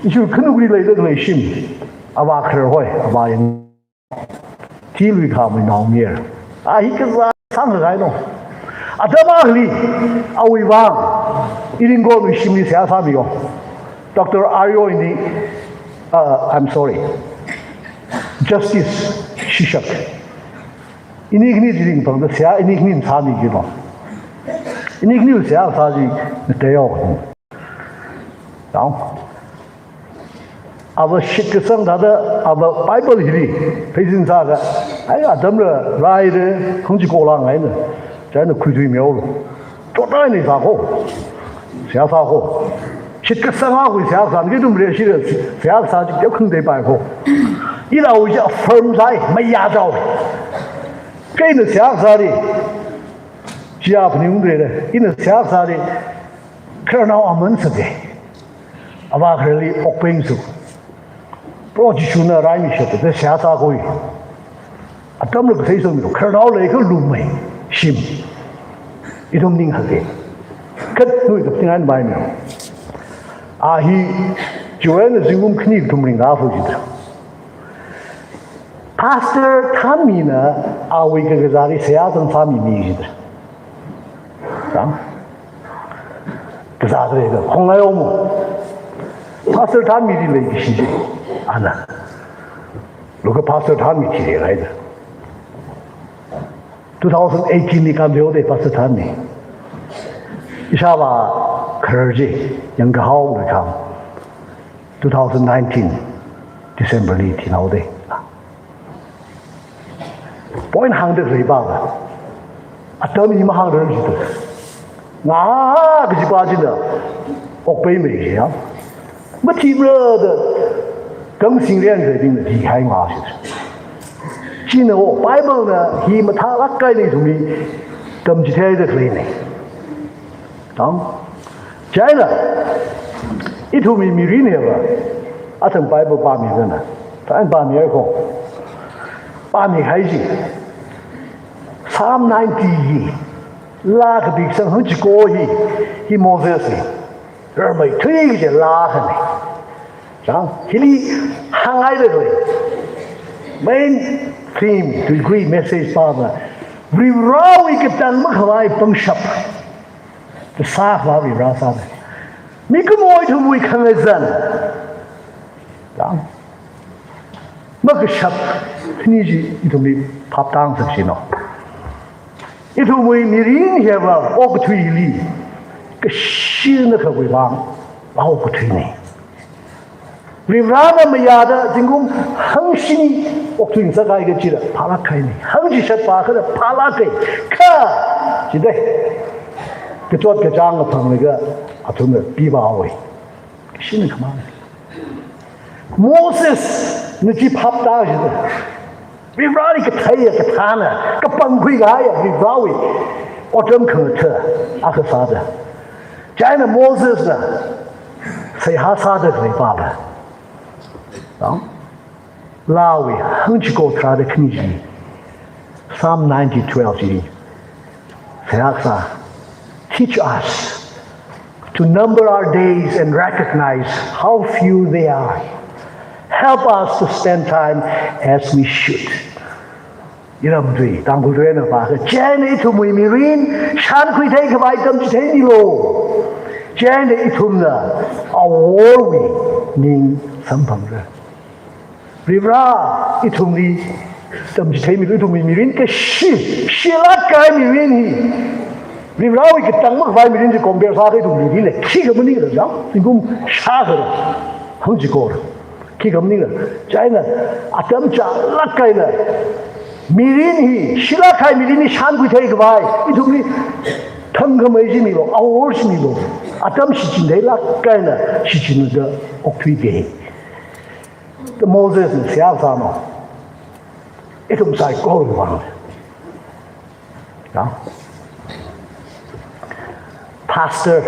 Ishi khanukli leida leishim. Avā kharar hoi, avā yang. Thilui khamui naomayara. A hi kazā sāngakai no. Atam akhali, awui vang, irin konwui shimli seihā sāmi yo. Doctor Aryo ini, uh, I'm sorry. Justice Shishak. Ini khani jiring pangda seihā, ini khani sāmi ki no. Ini khani seihā sāji, na teyo. Now, ava shitkasang thāda, ava Bible hili, pheisin sāga, ai, atamra, raire, khangchi kolang ai na, chai na khuithui meo lo. Chotai ni sākho, seihā sākho. Shitkasang akhui seihā sā, ngi tum re shi re, seihā sā chi, kya khang dei pai kho. Ila uja firm sai, maya jau. Kaina seihā sāri, chia pning re re, ina seihā sāri, khararnao aman sāde. Avā khararli okpeng su. Proho Jishuna raimi shata, de seihā sākhui. Atamla kasei sāmi lo, khararnao leikha lumei, shim. Ithum ning hake. Khat nui kapting an bai meo. A hi, chiwuina zingkum khani kathum ringkapha jida. Pastor Thanmina awui kakazāli seihā zang sāmi mi jida. Zang. Kazā zare da, khongai omo. Pastor Thanmili leikashi ji. Ana. Luka Pastor Thanmi thire rai da. Two thousand eighteen li kam leode Pastor Thanni. Ishāvā kharar chi, Yangkahao Luikhang. Two thousand nineteen December li thinaode. Point hāngda khalei pāva, atam hi mahāngra jida. Ngā kaji pā china okpaimeiki ya. Mathimara da kang singrian khalei bingna thihai ngā shi. China o, Bible na hi mathālāk eina ithumli tamchitheida khaleina. Tang? Chieina, ithumwui mirin hiva, athang Bible pāmida na. Tang pāmiya ko. Pāmihai chi. Psalm ninety hi, laa kapi kasang hangchiko hi, hi Moses hi rarmeithui kaji laa khani. Chang, hili hānghaida khalei main theme, tuikui message pāva, Varivarawui katang makhavai pangshap. Kasā khavā Varivara sāda. Mikumo ithumwui khangazan. Chang. Makashap khani chi ithumli phaptāngasak shino. Ithumwui mirin hiva okathuili kashina khavai vang okathuina. Varivarana mayāda zingkum hangshini okthuingasakhai kachida phālāk kahaina. Hangchishat pā khada phālāk kahai. Kha, chida, kachot kachāng phanglaga athumna pipāhaowa. Shina khamang. Mosesna chi phaptā jida. Varivarali katheiya, kathāna, kapangkhui kahaiya, Varivarawui otram khangatha akha sāda. Chieina Mosesna seihā sāda khalei pāva. Nang? Laawui hangchiko tharāda khani chi. Psalm ninety twelve chi. Seihā kasā. Teach us to number our days and recognize how few they are. Help us to spend time as we should. Iramtui, Tangkhul tuina pākha, chieina ithumwui mirin shānkhuithei khavai tamchitheimilu. Chieina ithumna aworwui ning samphangra. Varivara ithumli tamchitheimilu, ithumwui mirin kashi, shilāk kahai mirin hi. Varivarawui katang makhavai mirin chi compare sākha ithumwui mirin hi khikha maningra jang, zingkum shākha hangchikora. Khikha maningra, chieina atam chālāk eina mirin hi, shilāk kahai mirin hi shānkhuithei khavai ithumli thangkhamei chi milu, awor chi milu, atam shichintheilāk eina shichinda okthuiki. Mosesna seihā sāma. Ithum saikora vang. Ya. Pastor.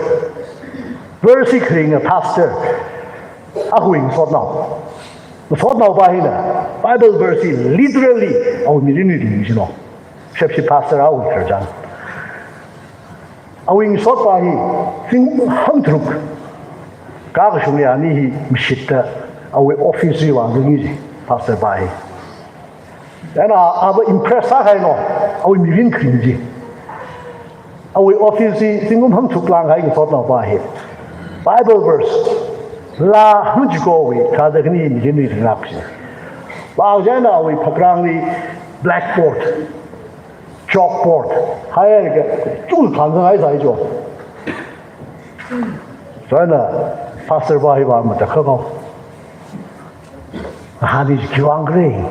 Verse kharinga pastor. Awui ngasotnao. Ngasotnao pā hina. Bible verse literally awui mirin ringshino. Shepshi pastor awui khararchan. Awui ngasotpā hi, zingkum hangtharuk. Kakashung ya ni hi mashitta awui office li vāzangi ji, pastor pā hi. Chieina ava impress sākahaino, awui mirin kharing chi. Awui office li zingkum hangtharuk lāngkahai ngasotnao pā hi. Bible verse, laa hangchikowui, tharāda khani mirinli ringlāk chi. Pā chieina awui phakrangli blackboard. Chalkboard. Haiakha, chungkha khanzanghai sāi jo. Chieina pastor pā hi vāmatakhakao. Hani khiwui vang khala.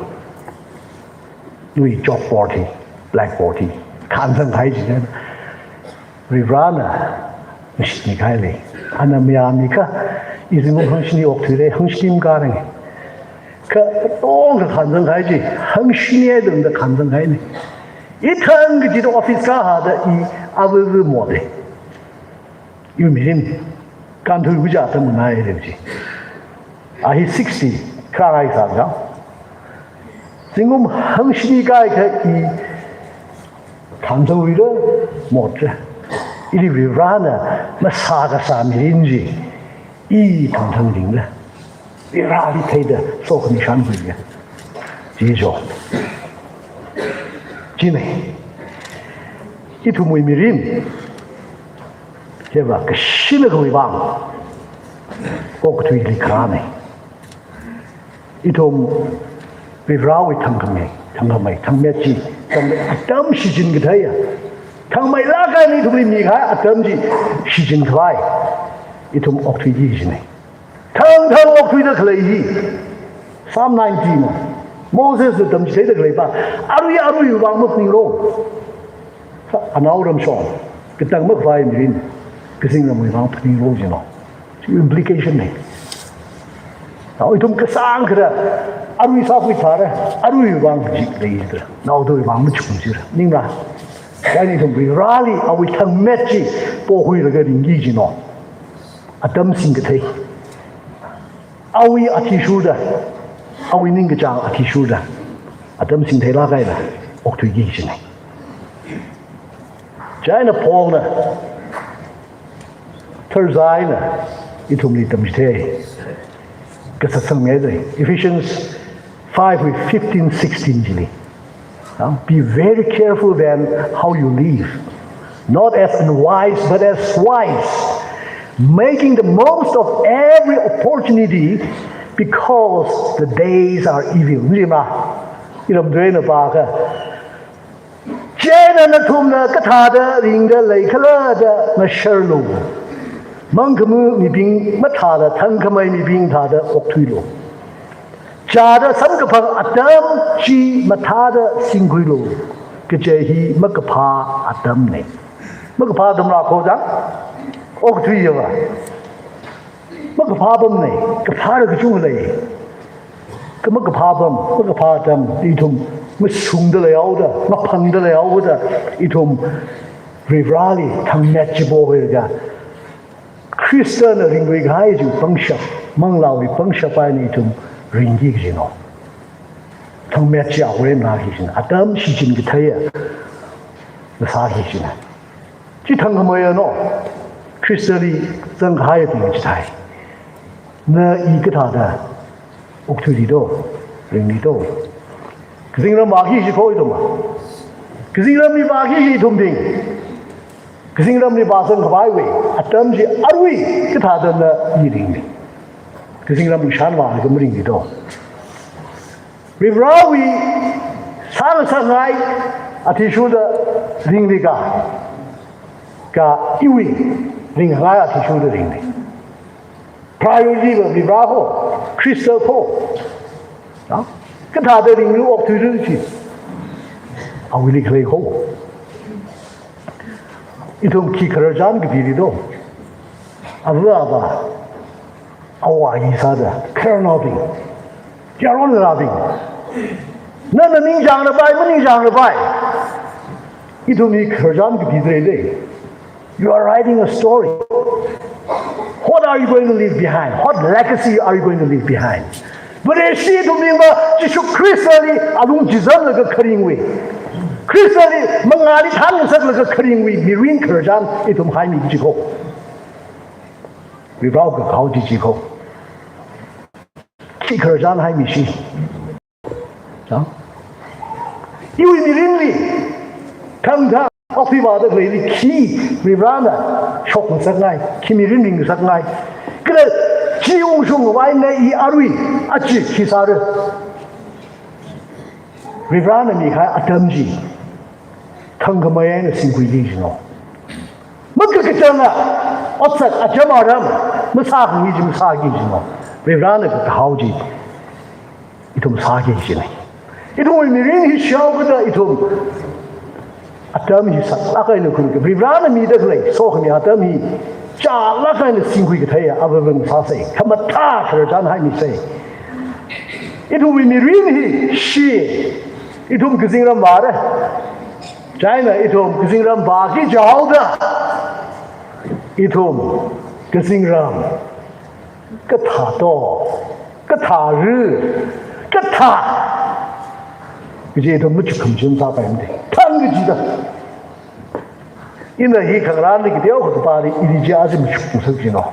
Nawui chalkboard hi, blackboard hi. Khanzanghai chieina. Varivarana, ngasitmi kahaili. Ana mayāmikha, i zingkum hangshini okthuira, hangshini makānang. Kha, tongkha khanzanghai chi, hangshini eidamda khanzanghaina. Ithang kachida office kahāda i avava mode. Iwui mirin, kānthuiwui atam nganāhaira chi. A hi sixty, kharāngai sākha. Zingkum hangshini kāikha i khanzangluira, motra. Ili Varivarana masākasā mirin chi, i thangthang ringla. Varivarali theida, sokhami shānkhuiya. Chi jo. China. Ithumwui mirin. Hiva kashina khavai vang. Okathuili kharāna. Ithum Varivarawui thangkhamei. Thangkhamei, thangmet chi, thangmet atam shichin katheiya. Thangmeilāk eina ithumli mikahai atam chi shichin khavai ithum okthuiki kajina. Thangthang okthuida khalei hi. Psalm ninety na. Mosesna tamchitheida khaleiva, arui aruiwui vang maphaninglu. Anaoram shong, katang makhavai mirin, kazingramwui vang phaninglu jina. Chi implication na. Nao ithum kasāng kharā, arui sākhui tharā, aruiwui vang jik leidalei. Naodawui vang machuk jira. Maningmara? Chieina ithum Varivarali awui thangmet chi pokhuilaga ringki kajina. Atam singkathei. Awui athishurda, awui ningkachāng athishurda, atam singtheilāk eina okthuiki kajina. Chieina Paulna, Thursday na, ithumli tamchithei kasā sangmeida, Ephesians five wui fifteen, sixteen chili. Now, be very careful then how you live, not as unwise, but as wise, making the most of every opportunity, because the days are evil. Maningmara? Iramthuina pākha. Chieina nathumna kathāda ringda leikhala da ngasharlu. Mangkhamā mibing mathāda, thangkhamei mibing thāda okthuilu. Chāda samkaphang atam chi mathāda singkhuilu. Kaje hi makaphā atamna. Makaphā atamla kho jang? Okthuiya va. Makaphā apamna, kaphā kachungkha lei. Kha makaphā apam, makaphā atam, ithum mashungda leihaoda, maphangda leihaoda, ithum Varivarali thangmet chi pokhuilaga, Khristana ringluikahai chiwui pangshap, manglāwui pangshap eina ithum ringki kajina. Thangmet chi awui eina naki kajina. Atam shichin katheiya ngasāki kajina. Chi thangkhameiya no, Khristali zangkahaiya ting chithei. Na i kathāda okthuili do, ringli do. Kazingram vāki kaji kho ithum va. Kazingramli vāki kaji ithum ting. Kazingramli vāzang khavaiwui atam chi arui kathāda na i ringli. Kazingram kashan vālaga maringli do. Varivarawui sāngasakngai athishurda ringli ka, ka iwui ringngai athishurda ringli. Priority va Varivara kho, Khrista kho. Ha? Kathāda ringlu okthuilu chi. Awuili khalei kho. Ithum khi khararchan kapili do. Ava ava. Awo ayi sāda, khararnaobing, yaronrabing. Nana ningchāngda pai, maningchāngda pai. Ithumli khararchan kapida leida. You are writing a story. What are you going to leave behind? What legacy are you going to leave behind? Vareshi ithumli va Jishu Khristali alung chizamlaga kharingwui, Khristali mangāli thānngasaklaga kharingwui mirin khararchan ithum haimi kaji kho. Varivara kakhao chi chi kho. Khi khararchan haimishi. Ha? Iwui mirinli, thangthang, okthuivāda khaleili khi Varivarana shokngasakngai, khi mirin ringngasakngai. Kala chi ungshung khavai na i arui, achi khi sāra. Varivarana mikahai atam chi thangkhamei eina singkhuiki kajina. Makakachanga, otsak acham aram, masākhami chi masāki kajina. Varivarana kathao chi ithum sāki kajina. Ithumwui mirin hi shaokada ithum atam hi saklāk eina khuilaga, Varivarana mida khalei sokhami atam hi chālāk eina singkhui katheiya avāva̱ sāsa. Khamathā khararchan haimisa. Ithumwui mirin hi shi, ithum kazingram vāra. Chieina ithum kazingram vāki jihaoda, ithum kazingram kathā to, kathā ru, kathā kaji ithum machuk khamchun sāpaimada. Thang kajida. Ina hi khangarān ni kateo kha kapāli ili chi aja machukngasak jina.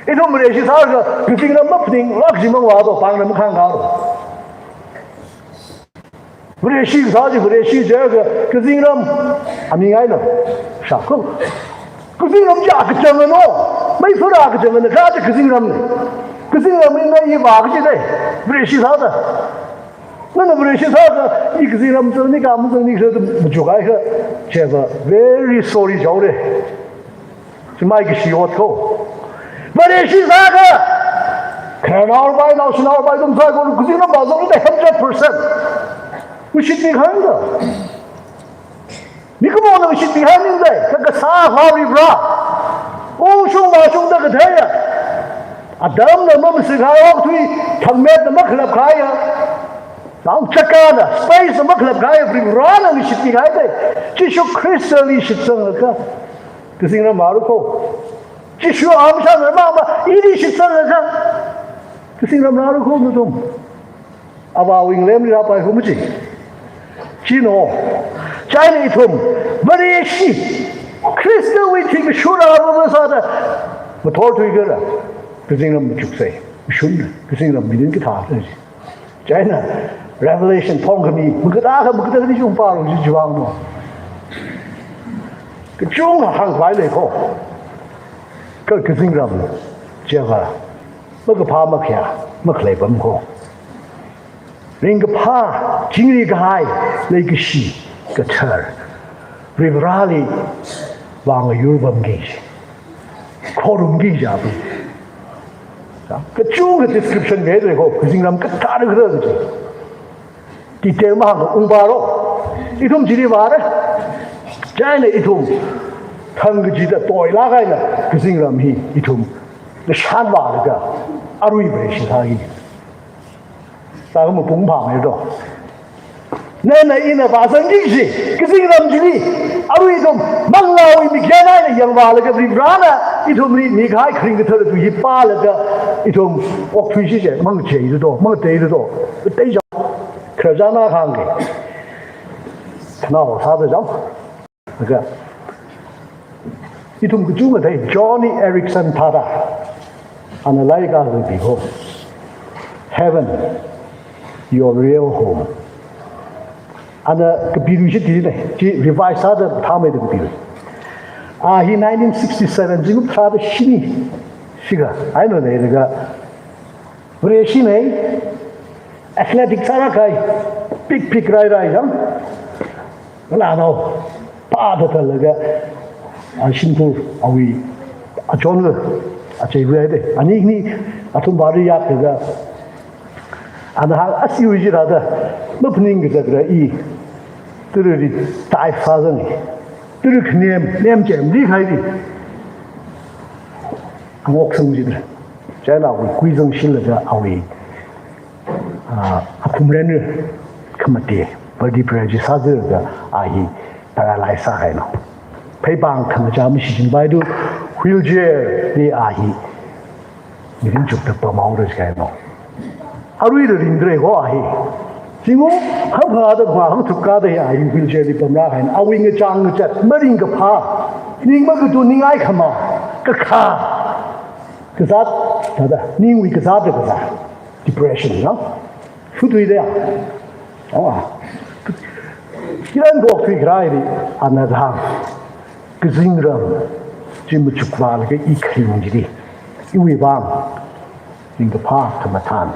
Ithum Vareshi sālaga kazingram maphaninglāk chi mangvā do, pāngna makhangkā do. Vareshi sā chi, Vareshi jiakha kazingram amingaina. Shākhu. Kazingram chi akachangana no. Meifara akachangana, kha chi kazingramna. Kazingramli na i vā kaji dai. Vareshi sāda. Na Vareshi sākha, i kazingram zangni ka mazangni kha machukhai kha, chiva very sorry jaore. Chimai kashi ot ko. Vareshi sākha, khararnaopai, naoshinaopai, athum sākha, kazingram vāzangda hundred percent. Ngashitmi khaida. Mikumona ngashitmi khaida, kha kasā Varivarā. Ungshung vāshungda katheiya. Atamna mamasikhai, okathui thangmetna makhalapkhaiya. Chakana, space na makhalapkhaiya, Varivarāna ngashitmi khaida. Jishu Khristali shitsanglaga, kazingram vāra ko. Jishu amshan mama, ili shitsanglaga, kazingram vāra ko nathum. Avāwui ngalemli rāpai hu maji. Chino, chieina ithum, Vareshi, Khristawui thingkashura rāra sāda, mathor thuikara, kazingram machuksei, shun, kazingram mirin kathā, chieina, Revelation thongkhami, makatā kha makatā khani chungpa rong chi chiwang no. Kachungkha hāngkhavai lei ko. Kha kazingram, chiakha, makaphā makhayā, makhalei pam ko. Ringkaphā, chingri kahai, leikashi, kathar. Varivarāli vāngayur pamki. Khorumki jabu. Kachungkha description khalei ko, kazingram kathar khala kaji. Detail mahāng ungparo. Ithum chili vāra. Chieina ithum thang kachida toilāk eina kazingram hi ithum ngashan vālaga arui Vareshi sāki. Sākha mapung phāmei do. Nana ina vāzangki kaji, kazingram chili, arui ithum manglāwui mikyan eina yangvālaga Varivarāna ithumli mikahai kharing kathar tui hi pālaga ithum okthuishi chi, mangachei do, mangatei do, tei jao, khararchan na hāngki. Khanao sāda jao. Laga, ithum kachungkha thei, Joni Eareckson thāda, ana lairik akha kapi ko, Heaven, Your Real Home. Ana kapi tui chi tui ne, chi revise sāda thāmei da kapi tui. A hi nineteen sixty-seven, zingkum tharāda shini, shikha, aina leilaga, Vareshi nei, athletic sārākahai, pik pik rai rai jang. Nganao, pāda thālaga, a shimkhur awui, achonla, acheivui haida. Ani khani, athum bari yaklaga, ana hāng ashiwui chi rāda, maphaning kazakra i, tara ri tai sāzang, tara khanem, nem chem ri khai ri. Angok sang jidra. Chieina awui kuizang shilaga awui, ah, akhumren khamate, vertebrae chi sāzirda a hi paralyze sāhaina. Pheipāng khangachā mashichinpai du wheelchair li a hi mirin chukda pamhaora jihaina. Aruida ringdalei ko a hi. Zingkum hangphangāda phangā hangthukkāda hi a hi wheelchair li pamrāhaina. Awui ngachang ngachat, maringkaphā, ning makatun, ningai khama, kakha, kazāt, thāda, ningwui kazātda kazā. Depression, no? Futui da ya. Awa. Kiran bok tui krai di, ana hāng. Kazingram chi machukvālaga i kharing chili, iwui vang, ringkaphā khamathān,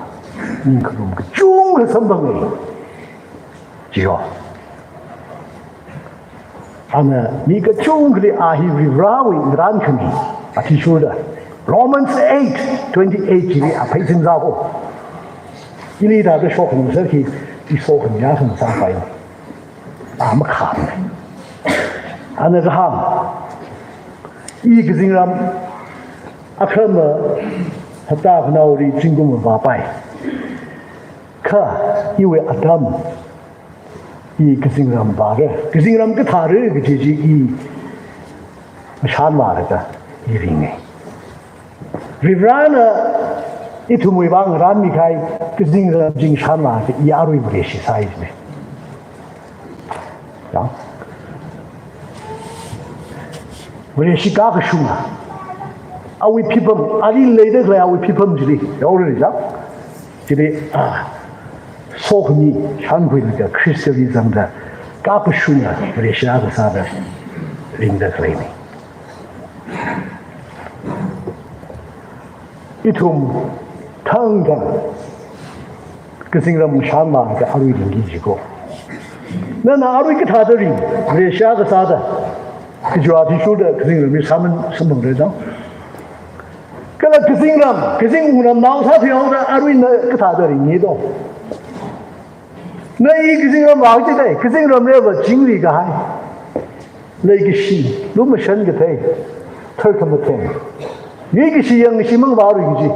ningkharum kachungkha samphanga. Chiyo. Ana mi kachungkhali a hi Varivarāwui ngarānkhami, athishurda. Romans eight twenty-eight chili a pheisin zako. Ili thāda shokngasak hi, i sokhami ya khangasak pai. A makham. Ana kahāng, i kazingram akhama hapta khanaoli zingkum vāpai. Kha iwui atam, i kazingram vāra, kazingram kathāra kaji chi i ngashan vālaga i ringa. Varivarāna ithumwui vang ngarānmikahai kazingram chi ngashan vālaga i arui Vareshi sāi jina. Ya. Vareshi kakashunga. Awui phipam, ali leida khalei awui phipam chili. Yaora ya. Chili, ah, sokhami shānkhuilaga Khristali zangda kakashunga Vareshi akha sāda ringda khaleina. Ithum thangthang Kazingram shānmada arui ringki jiko. Nana arui kathāda ring, Malaysia kasāda, kajuwa athishurda kazingramli sāman samphangre dang. Kala kazingram, kazing wungramnao sāthuihaoda arui na kathāda ringi do. Na i kazingram vāki jidai, kazingramli va chingri kahai. Leikashi, lumashan kathei, tharkhamatheng. Yuikashi yangkashi mang vārui kaji.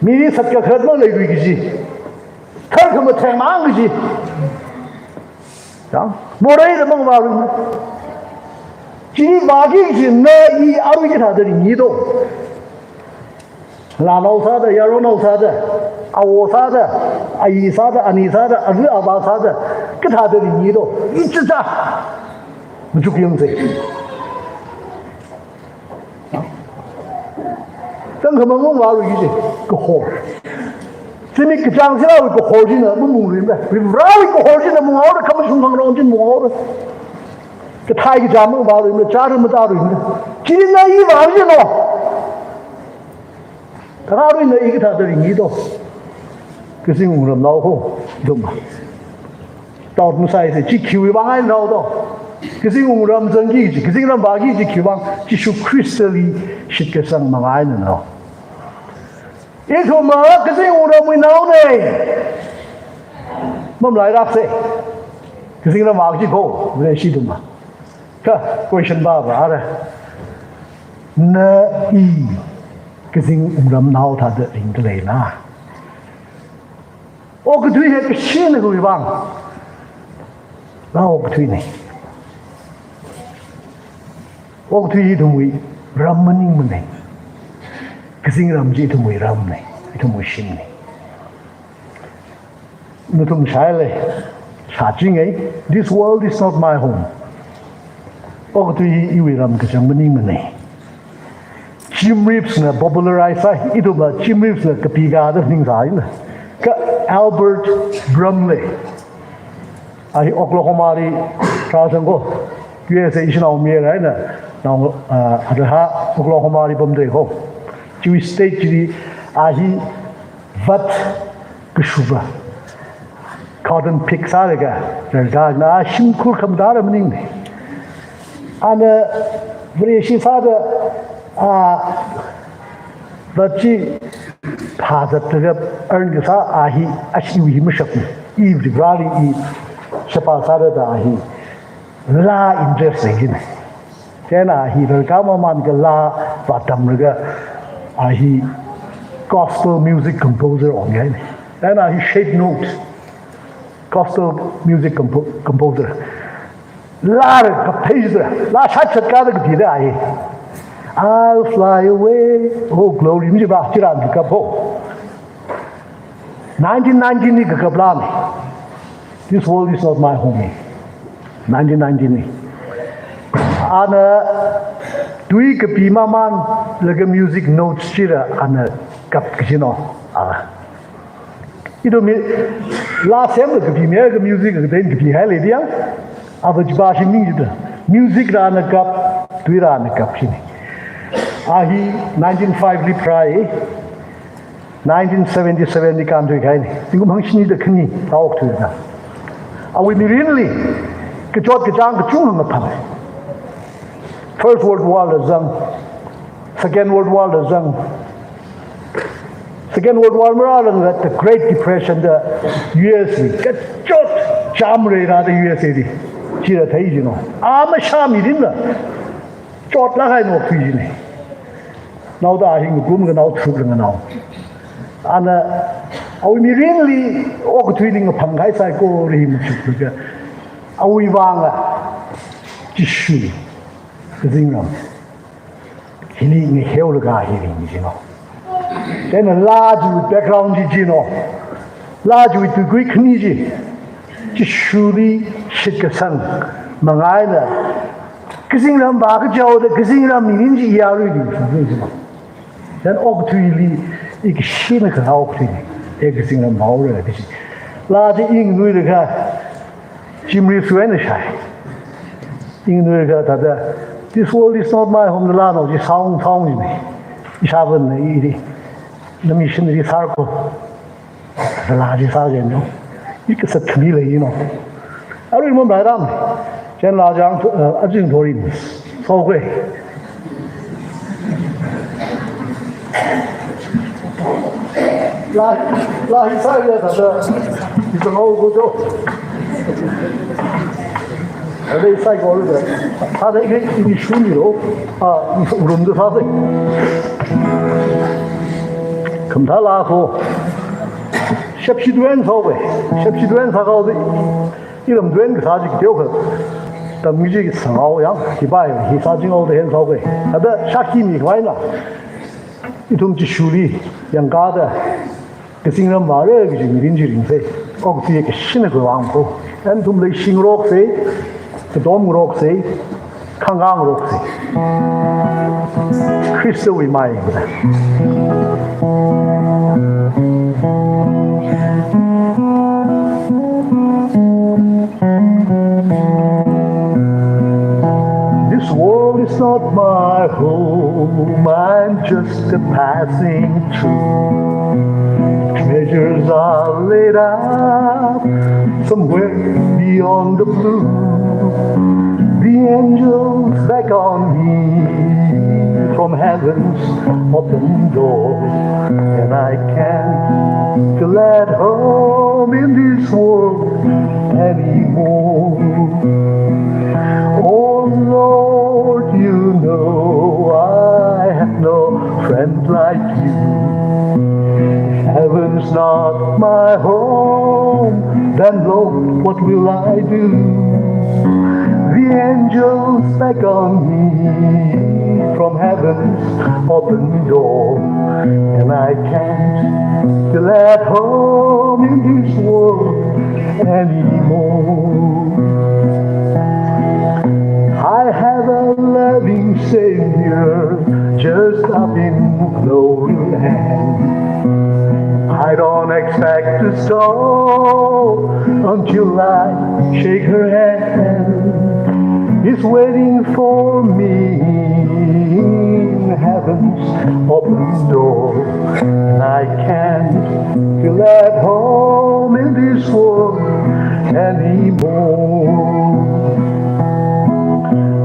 Mili satkakharat mang leirui kaji. Tharkhamatheng mang kaji. Chang, moreida mang vārui. Chili vāki kaji na i arui kathāda ringi do. Lanao sāda, yaronao sāda, awo sāda, ayi sāda, ani sāda, avu ava sāda, kathāda ringi do. Ichicha. Machuk yangse. Tangkhamang mang vārui kaji, kahor. Zimik kachāng sālala kahor china mamungruimara. Varewui kahor china munghaora, khamashung khangarong china munghaora. Kathei kachāng mang vāruimara, chāra matāruimara. Chili na i vāki jino. Khararui na i kathāda ringi do. Kazing wungramnao ho, dum. Doubt masāise, chi khiwui vang eina rao do. Kazing wungram zangki kaji, kazingram vāki kaji khiwui vang, Jishu Khristali shitkasang mang einanao. Ithumva kazing wungramwui naone. Mamalailākse. Kazingram vāki ko, Vareshi ithumva. Kha, question va vāra. Na i kazing wungramnao thāda ringda leina. Okathui hi kashina khuivang. Laa okathuine. Okathui hi ithumwui ram maningmane. Kazingram chi ithumwui ramne, ithumwui shimne. Nathum shāile, shāchinge, this world is not my home. Okathui hi iwui ram kachang maningmane. Jim Reeves na popularize sāi, ithumva Jim Reeves na kapikada ningsāina. Kha Albert Brumley. A hi Oklahoma li rāsang ko. U S A ishinao mi eina, nao, ah, adaha Oklahoma li pamda ko. Chiwui state chili, a hi vat kashuva. Cotton pick sālaga, rarda na shimkhur khamathā maningne. Ana Vareshi sāda, a, vat chi phāzatlaga earn kasā a hi, ashiwui hi mashapne. I Vareli i shapa sāda da a hi. Laa interest leikine. Chieina hi rarkhamamān kala vātamlaga a hi gospel music composer ongaine. Chieina hi shape note. Gospel music compo-, composer. Laa rākap theida, laa shatchat kada kathida a hi. I'll fly away. Oh, glory, mi ba, chirān kakap ho. Nineteen nineteen li kakap laane. This world is not my home. Nineteen nineteen li. Ana tui kapimamānlaga music notes chira ana kap kajino. A. Ithumli laa semlaga kapimeiya, ka music kathei kapihaile diang. Ava chiva shimning jida. Music rāna kap, tui rāna kap shine. A hi nineteen five li pharāi. Nineteen seventy-seven li kānthuikahaine. Zingkum hangshini da khani, laa okathuina. Awui mirinli, kachot kachāng kachungkha maphang. First World War la zang, Second World War la zang. Second World War marālāngda the Great Depression da U S li kachot chāmreira da U S A li. Chira thei jino. A mashā mirinla. Chotlāk eina okthui jine. Naoda a hi ngakumkhanao tharuk nganao. Ana awui mirinli okathuili ngaphangkahai saikora hi machuklaga awui vānga Jishu kazingram hili ngaheolaga hi ring jino. Chieina laa chiwui background chi jino. Laa chiwui tuikui khani chi. Jishuli shitkasang mang eina kazingram vākajihaoda kazingram mirin chi iya ruiringshung jino. Chieina okathuili i kashina kharā okathuine. E kazingram vāhaora kaji. Laa chi i nganuilakha Jim Reeves wui eina shāi. I nganuilakha thāda, "This world is not my home," da laanao chi sāung sāung jine. Ishāvāna ili. Na missionary sāra ko. Laa chi sākei no. I kasā khami lei no. Arui mamrai ram. Chieina laa chang, eh, azing thorin. Sākei. Laa, laa hi sāya thāda. Hi sāngao ko jo. Ada isai ko le. Ada ke ini shuni lo. Ah, ini urumda sāsei. Khamathā laa ko. Shepshi tuen sākei. Shepshi tuen sākei. Iram tuen kasā chi teokha. Tammi chi sāngao yang. Hipai hi sāchingao da hen sākei. Ada shakhi mi khavai na. Ithum Jishuli yangkada. Kazingram vāra kaji mirin chi ringsei. Okathui kashina khavai vang ko. Nathum leishingarok sei, katomngarok sei, khangangarok sei. Khristawui mai. This world is not my home, I'm just a passing through. Treasures are laid up somewhere beyond the blue. The angels beckon me from heaven's open door, and I can't feel at home in this world anymore. Oh Lord, you know I have no friend like you. If heaven's not my home, then Lord, what will I do? The angels beckon me from heaven's open door, and I can't feel at home in this world anymore. I have a loving Savior just up in glory land. I don't expect to stop until I shake her hand. He's waiting for me in heaven's open door. And I can't feel at home in this world anymore.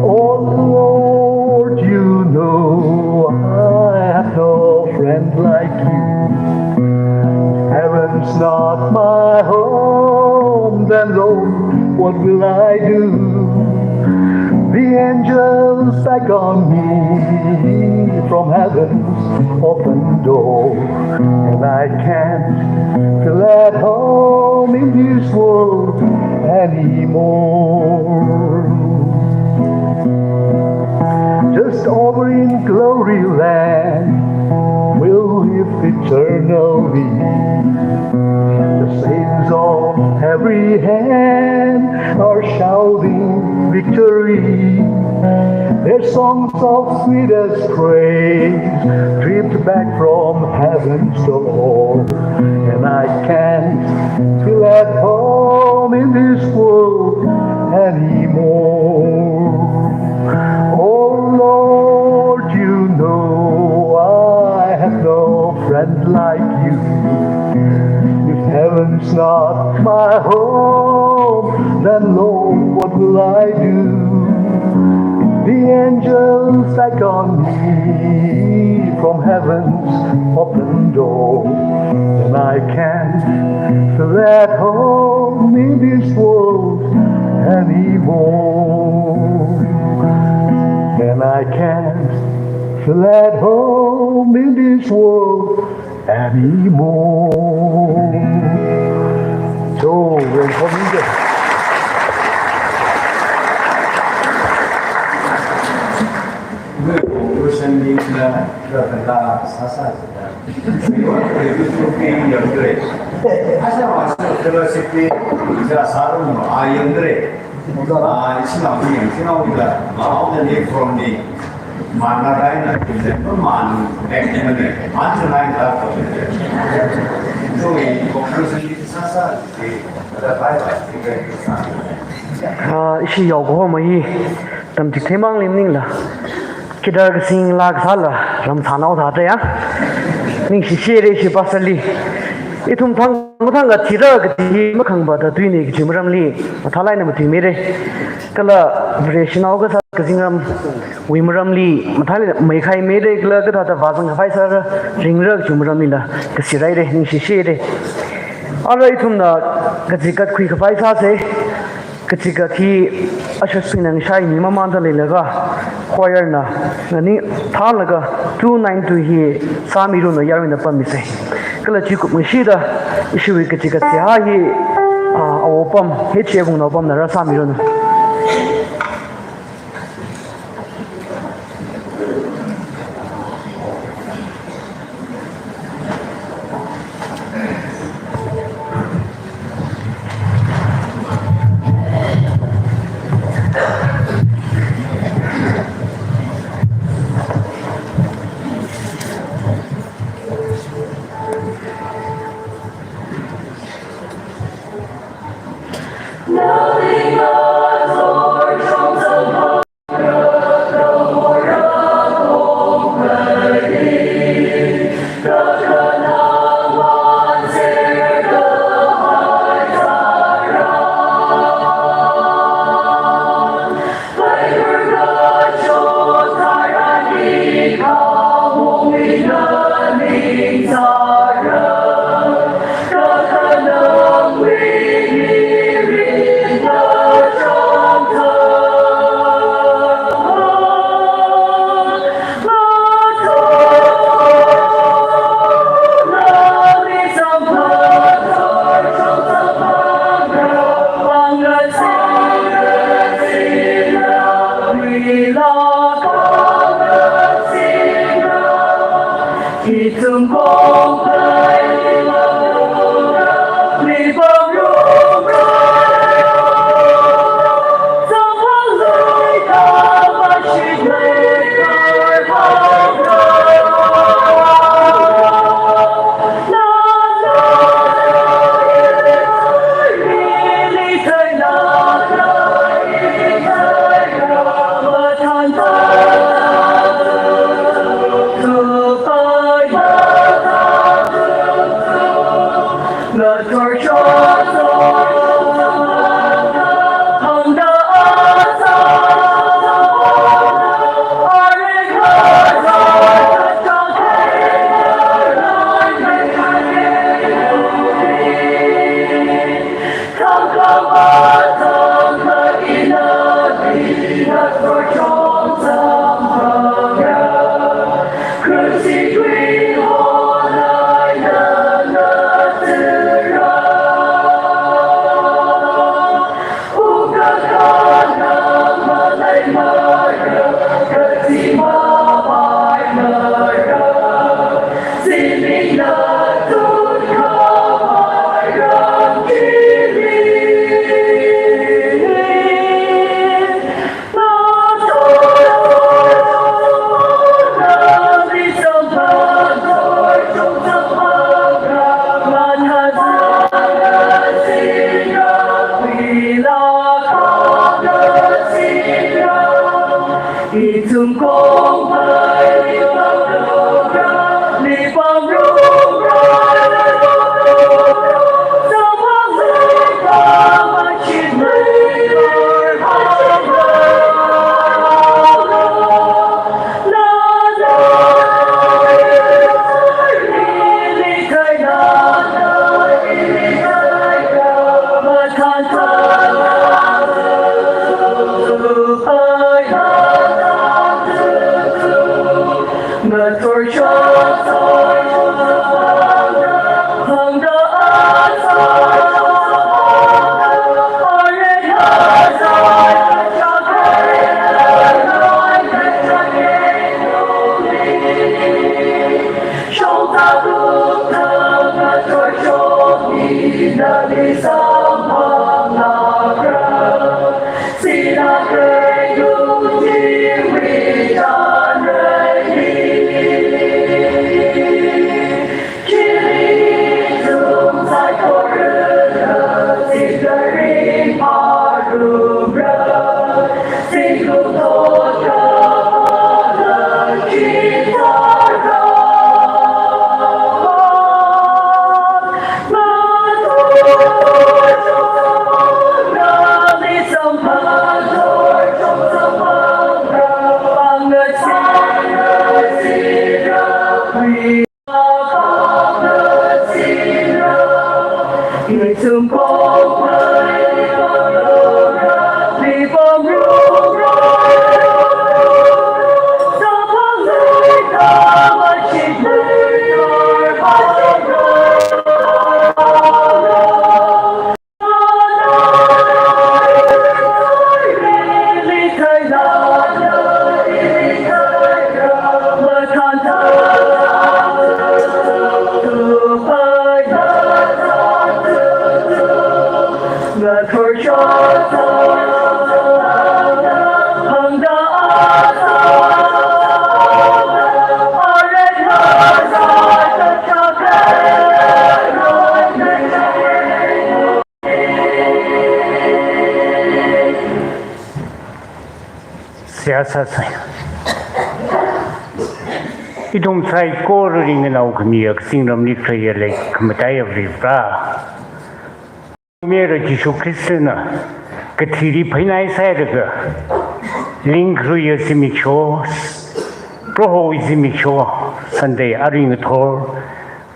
Oh Lord, you know I have no friend like you. Heaven's not my home, then Lord, what will I do? The angels beckon me from heaven's open door, and I can't feel at home in this world anymore. Just over in glory land, we'll live eternally. The saints of every hand are shouting victory. Their songs of sweetest praise drift back from heaven's door, and I can't feel at home in this world anymore. Oh Lord, you know I have no friend like you. If heaven's not my home, then Lord, what will I do? The angels beckon me from heaven's open door, and I can't feel at home in this world anymore. And I can't feel at home in this world anymore. So, welcome. Conclusion ni na, na, na, sa, sa, sa. Asa, asa, fellowship ni, sa, sa, sa, ayam dre. Ah, ishi naomayara, ishi naomayara. Ah, all the way from the Manadai na, Man, Man, Man, Man, Man. So, in conclusion, it is sasa, the, the Bible, the, the, Ah, ishi yaokahoma hi, tamchik theimang lim ningla. Kedar kasing laa kasāla, ram sānao thāda ya. Ningshi shire shi pastor li. Ithum thang, mathang kathira kathi makhangpa da tuina kaji maramli, mathālāk eina matuimira. Kala Vareshinao kasā kazingramwui maramli, mathālāk eina maikhaimira, kala kathāda vāzang khavai sāra, ringra kaji maramlila, kasiraira, ningshishira. Ara ithumna kachikat khuikhavai sāsa. Kachikat hi ushers bingna ngashai mi mamānda leilaga, choir na, nani thānlaga two nine two hi sāmiranu yaruina pammisa. Kala chikup ngashida, ishiwui kachikat seihā hi, ah, awo pam, H A Vungnao pamna rāsāmiranu. Seihā sāsa. Ithum saikorali nganaokhami akha zingramli khaleiya leikamataiya Varivara. Mayara Jishu Khristana kathili phainai sālaga, lingkhaluiya zimiksho, Prohowui zimiksho, Sunday arui ngathor,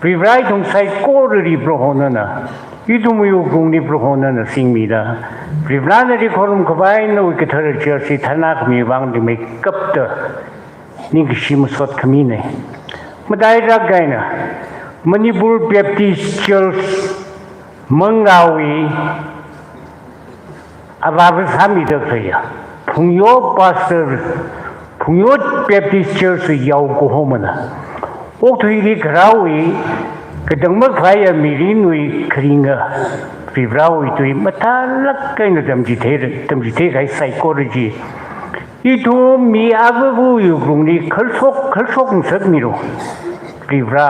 Varivara ithum saikorali Proho nana, ithumwui wuklungli Proho nana singmida, Varivara nali khorumkhavai nawui kathara church hi tharnākhami vang rimeikapta ningkashi masot khamina. Matairak eina Manipur Baptist Church Manglāwui avāva sāmida khaleiya Phungyo Pastor, Phungyo Baptist Church wui yaokahomana, okathuili kharāwui katang makhavaiya mirinwui kharinga Varivarawui tui mathālāk eina tamchithei, tamchitheikahai saikora chi, ithum mi avāvawui wuklungli khalshok, khalshok ngasakmilu. Varivara,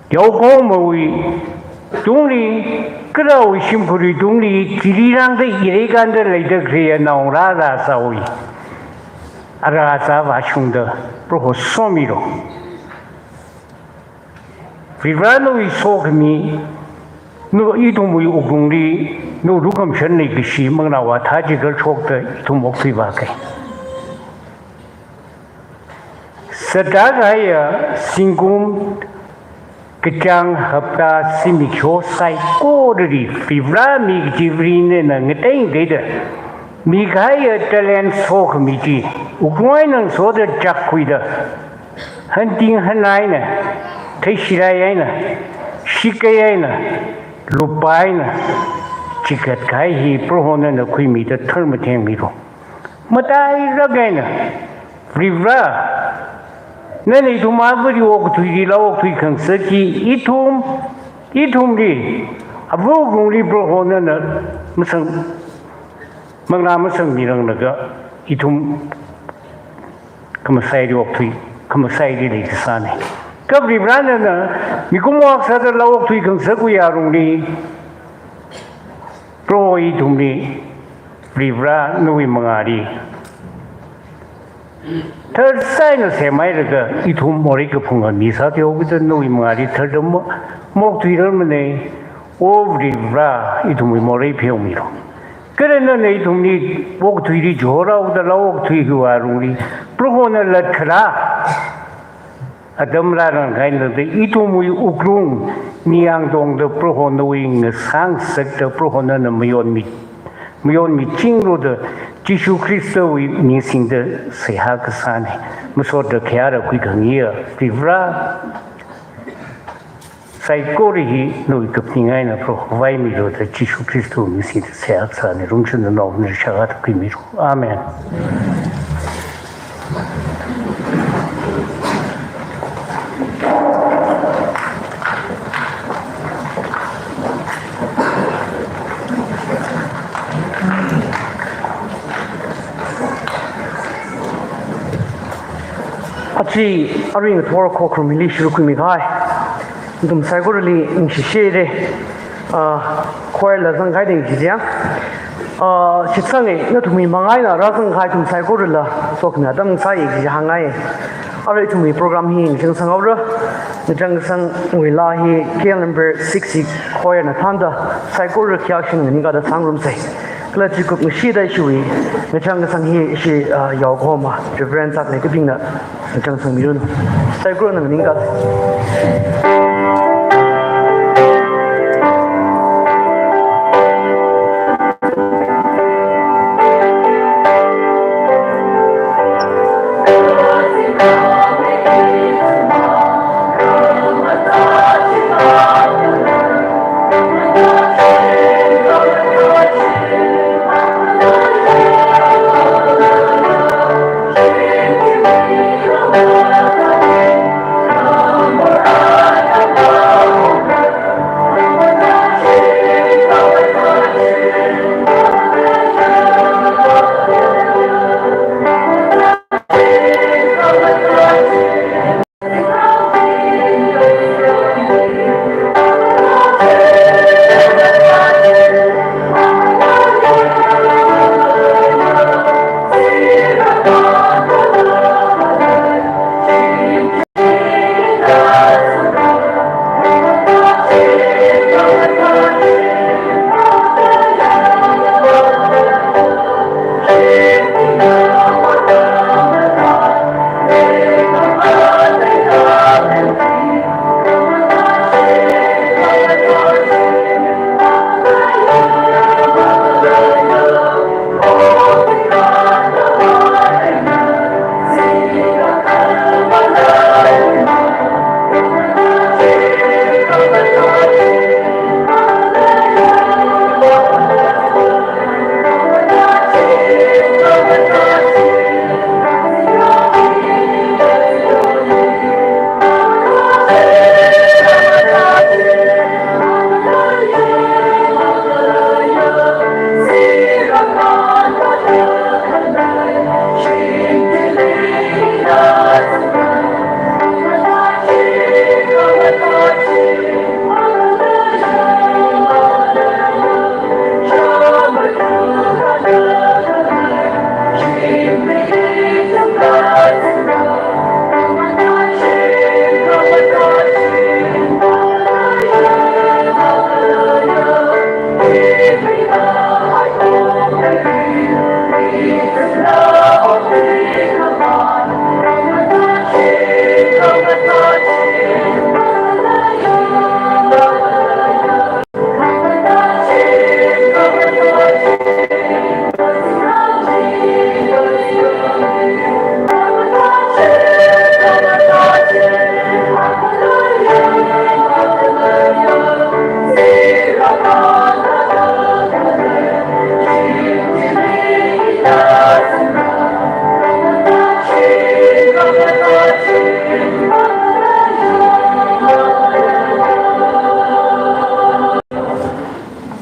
yaokahomawui tungli, kharāwui shimkhurwui tungli, chili rāngda ireikanda leida khaleiya naongarā rāzāwui ara zā vāshungda Proho somilu. Varivara nawui sokhami, na ithumwui wuklungli, nawui lukhamashan leikashi manglāva thāda khalshokta ithum okthuivāka. Sāda kahaiya zingkum, kachāng, hapta, zimiksho saikorali Varivara mi kachi Varena ngateingateida mikahaiya talent sokhami chi, wuklung eina ngasoda chakkhuida, hanting hana eina, theishirai eina, shikei eina, lupā eina chigatkahai hi Proho nana khuimida tharmathengmilu. Matairak eina Varivara, nana ithum avāvali okathuili laa okthui khangasak hi ithum, ithumli, avā wuklungli Proho nana masang, manglā masangmiranglaga ithum khamasaili okthui, khamasaili leikasāna. Kha Varivara nana mikumo akha sāda laa okthui khangasakwui alungli, Proho ithumli, Varivara nawui mangāli tharsai eina semhailaga ithum morei kaphunga mi sāthuida nawui mangāli tharda mo-, maokthuirarmana. O Varivara, ithumwui morei pheomilu. Kha nana ithumli okathuili chihorāda laa okthui hiwui alungli, Prohona latkharā atam rārangkahai eina tangda ithumwui wuklung ningyāng tongda Proho nawui ngasāngasakta Proho nana mayonmi, mayonmichingluda Jishu Khristawui ming singda seihā kasāna. Masotda khayāra khuikhangayiya Varivara, saikora hi nawui kaphaning eina Prohokhavai milu da Jishu Khristawui ming singda seihā kasāna. Rungshun nao nirshaka da khuimilu. Amen. Achi, arui ngathor khokharum hili shuruk khuimi kahai nathum saikorali ningshi shire. Ah, choir la zangkahai ding jijiang. Ah, shitsanga, nathumwui mangā eina rāzangkahai nathum saikorala sokhami atam sāya kaji hāngngai. Arui ithumwui program hi ngachang sanghaora. Ngachang kasangwui laa hi K L number six wui choir na thānda saikora khayākashina nganingkāda sāngarumsa. Kala chikup ngashida ishiwui ngachang kasang hi ishi, ah, yaokahoma Reverend Zaklei Kapingna ngachang sangmiranu. Saikorana nganingkā.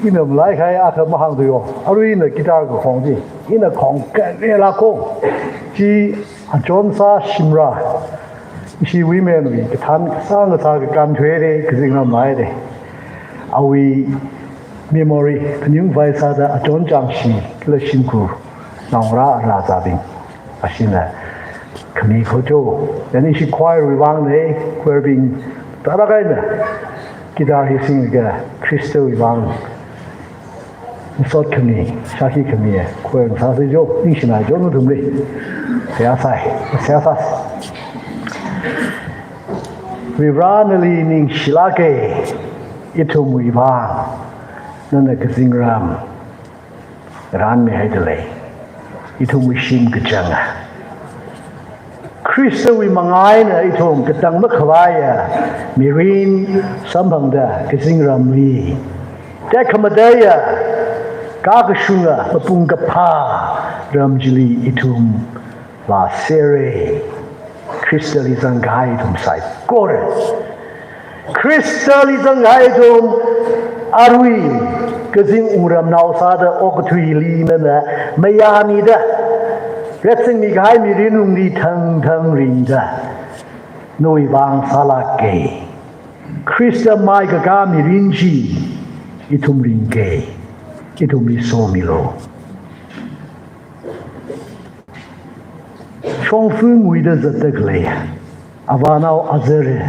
Ina malai kahai akha mahāngda yo. Arui ina guitar kakhong chi, ina khong kare la khong. Chi achon sā shimra. Ishi women wui kathan sāngasā kakān thuire, kazingramlaire. Awui memory phaningvai sāda achon changshi kala shimkhur naongarā rāzābing. Ashina khami khocho. Then ishi choir wui vang ne, choir bing tarākha eina guitar hi singlaga Khristawui vang masot khami, shākhi khami, choir sāsi jo, ningshinai jo nathumli. Seihā sāi, seihā sāsi. Varivara nali ningshilāke, ithumwui vang nana kazingram rānmihaida lei. Ithumwui shim kachanga. Khristawui manga eina ithum katang makhavaiya mirin samphangda kazingramli tekhamateiya kakashunga mapung kaphā ram chili ithum vāsere. Khristali zangkahai ithum saikora. Khristali zangkahai ithum arui kazing wungramnao sāda okathuili nana mayāmida, retsingmi kahai mirin lungli thangthang ringda, nawui vang sālāke. Khrista maikakā mirin chi ithum ringke, ithumli somilu. Shongfa nguida zatda khalei avānao azare,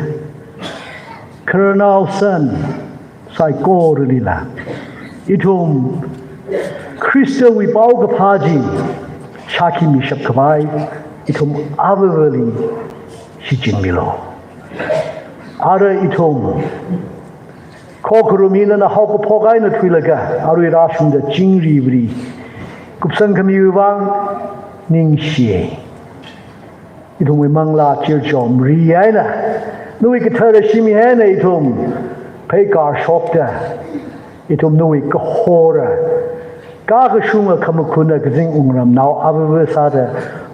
khararnao san, saikoralila ithum Khristawui paokaphā chi shākhi mishap khavai ithum avāvali shichinmilu. Ara ithum khokharum hi nana haokaphok eina thuilaga arui rāshungda chingri vri kupsang khamiwui vang ningshiye. Ithumwui manglā chirchom ri eina, nawui kathara shim eina ithum pheikar shokta, ithum nawui kahora, kakashunga khamakhuna kazing wungramnao avāva sāda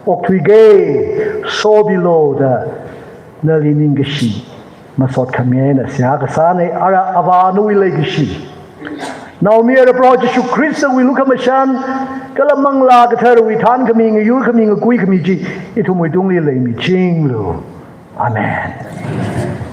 okthuike, somilu da nali ningkashi masot khami eina seihā kasāne. Ara Avā nawui leikashi, naomayara Proho Jishu Khristawui lukhamashan, kala Manglā Katharawui thānkhami, ngayurkhami, ngakuikhami chi ithumwui tungli leimichinglu. Amen.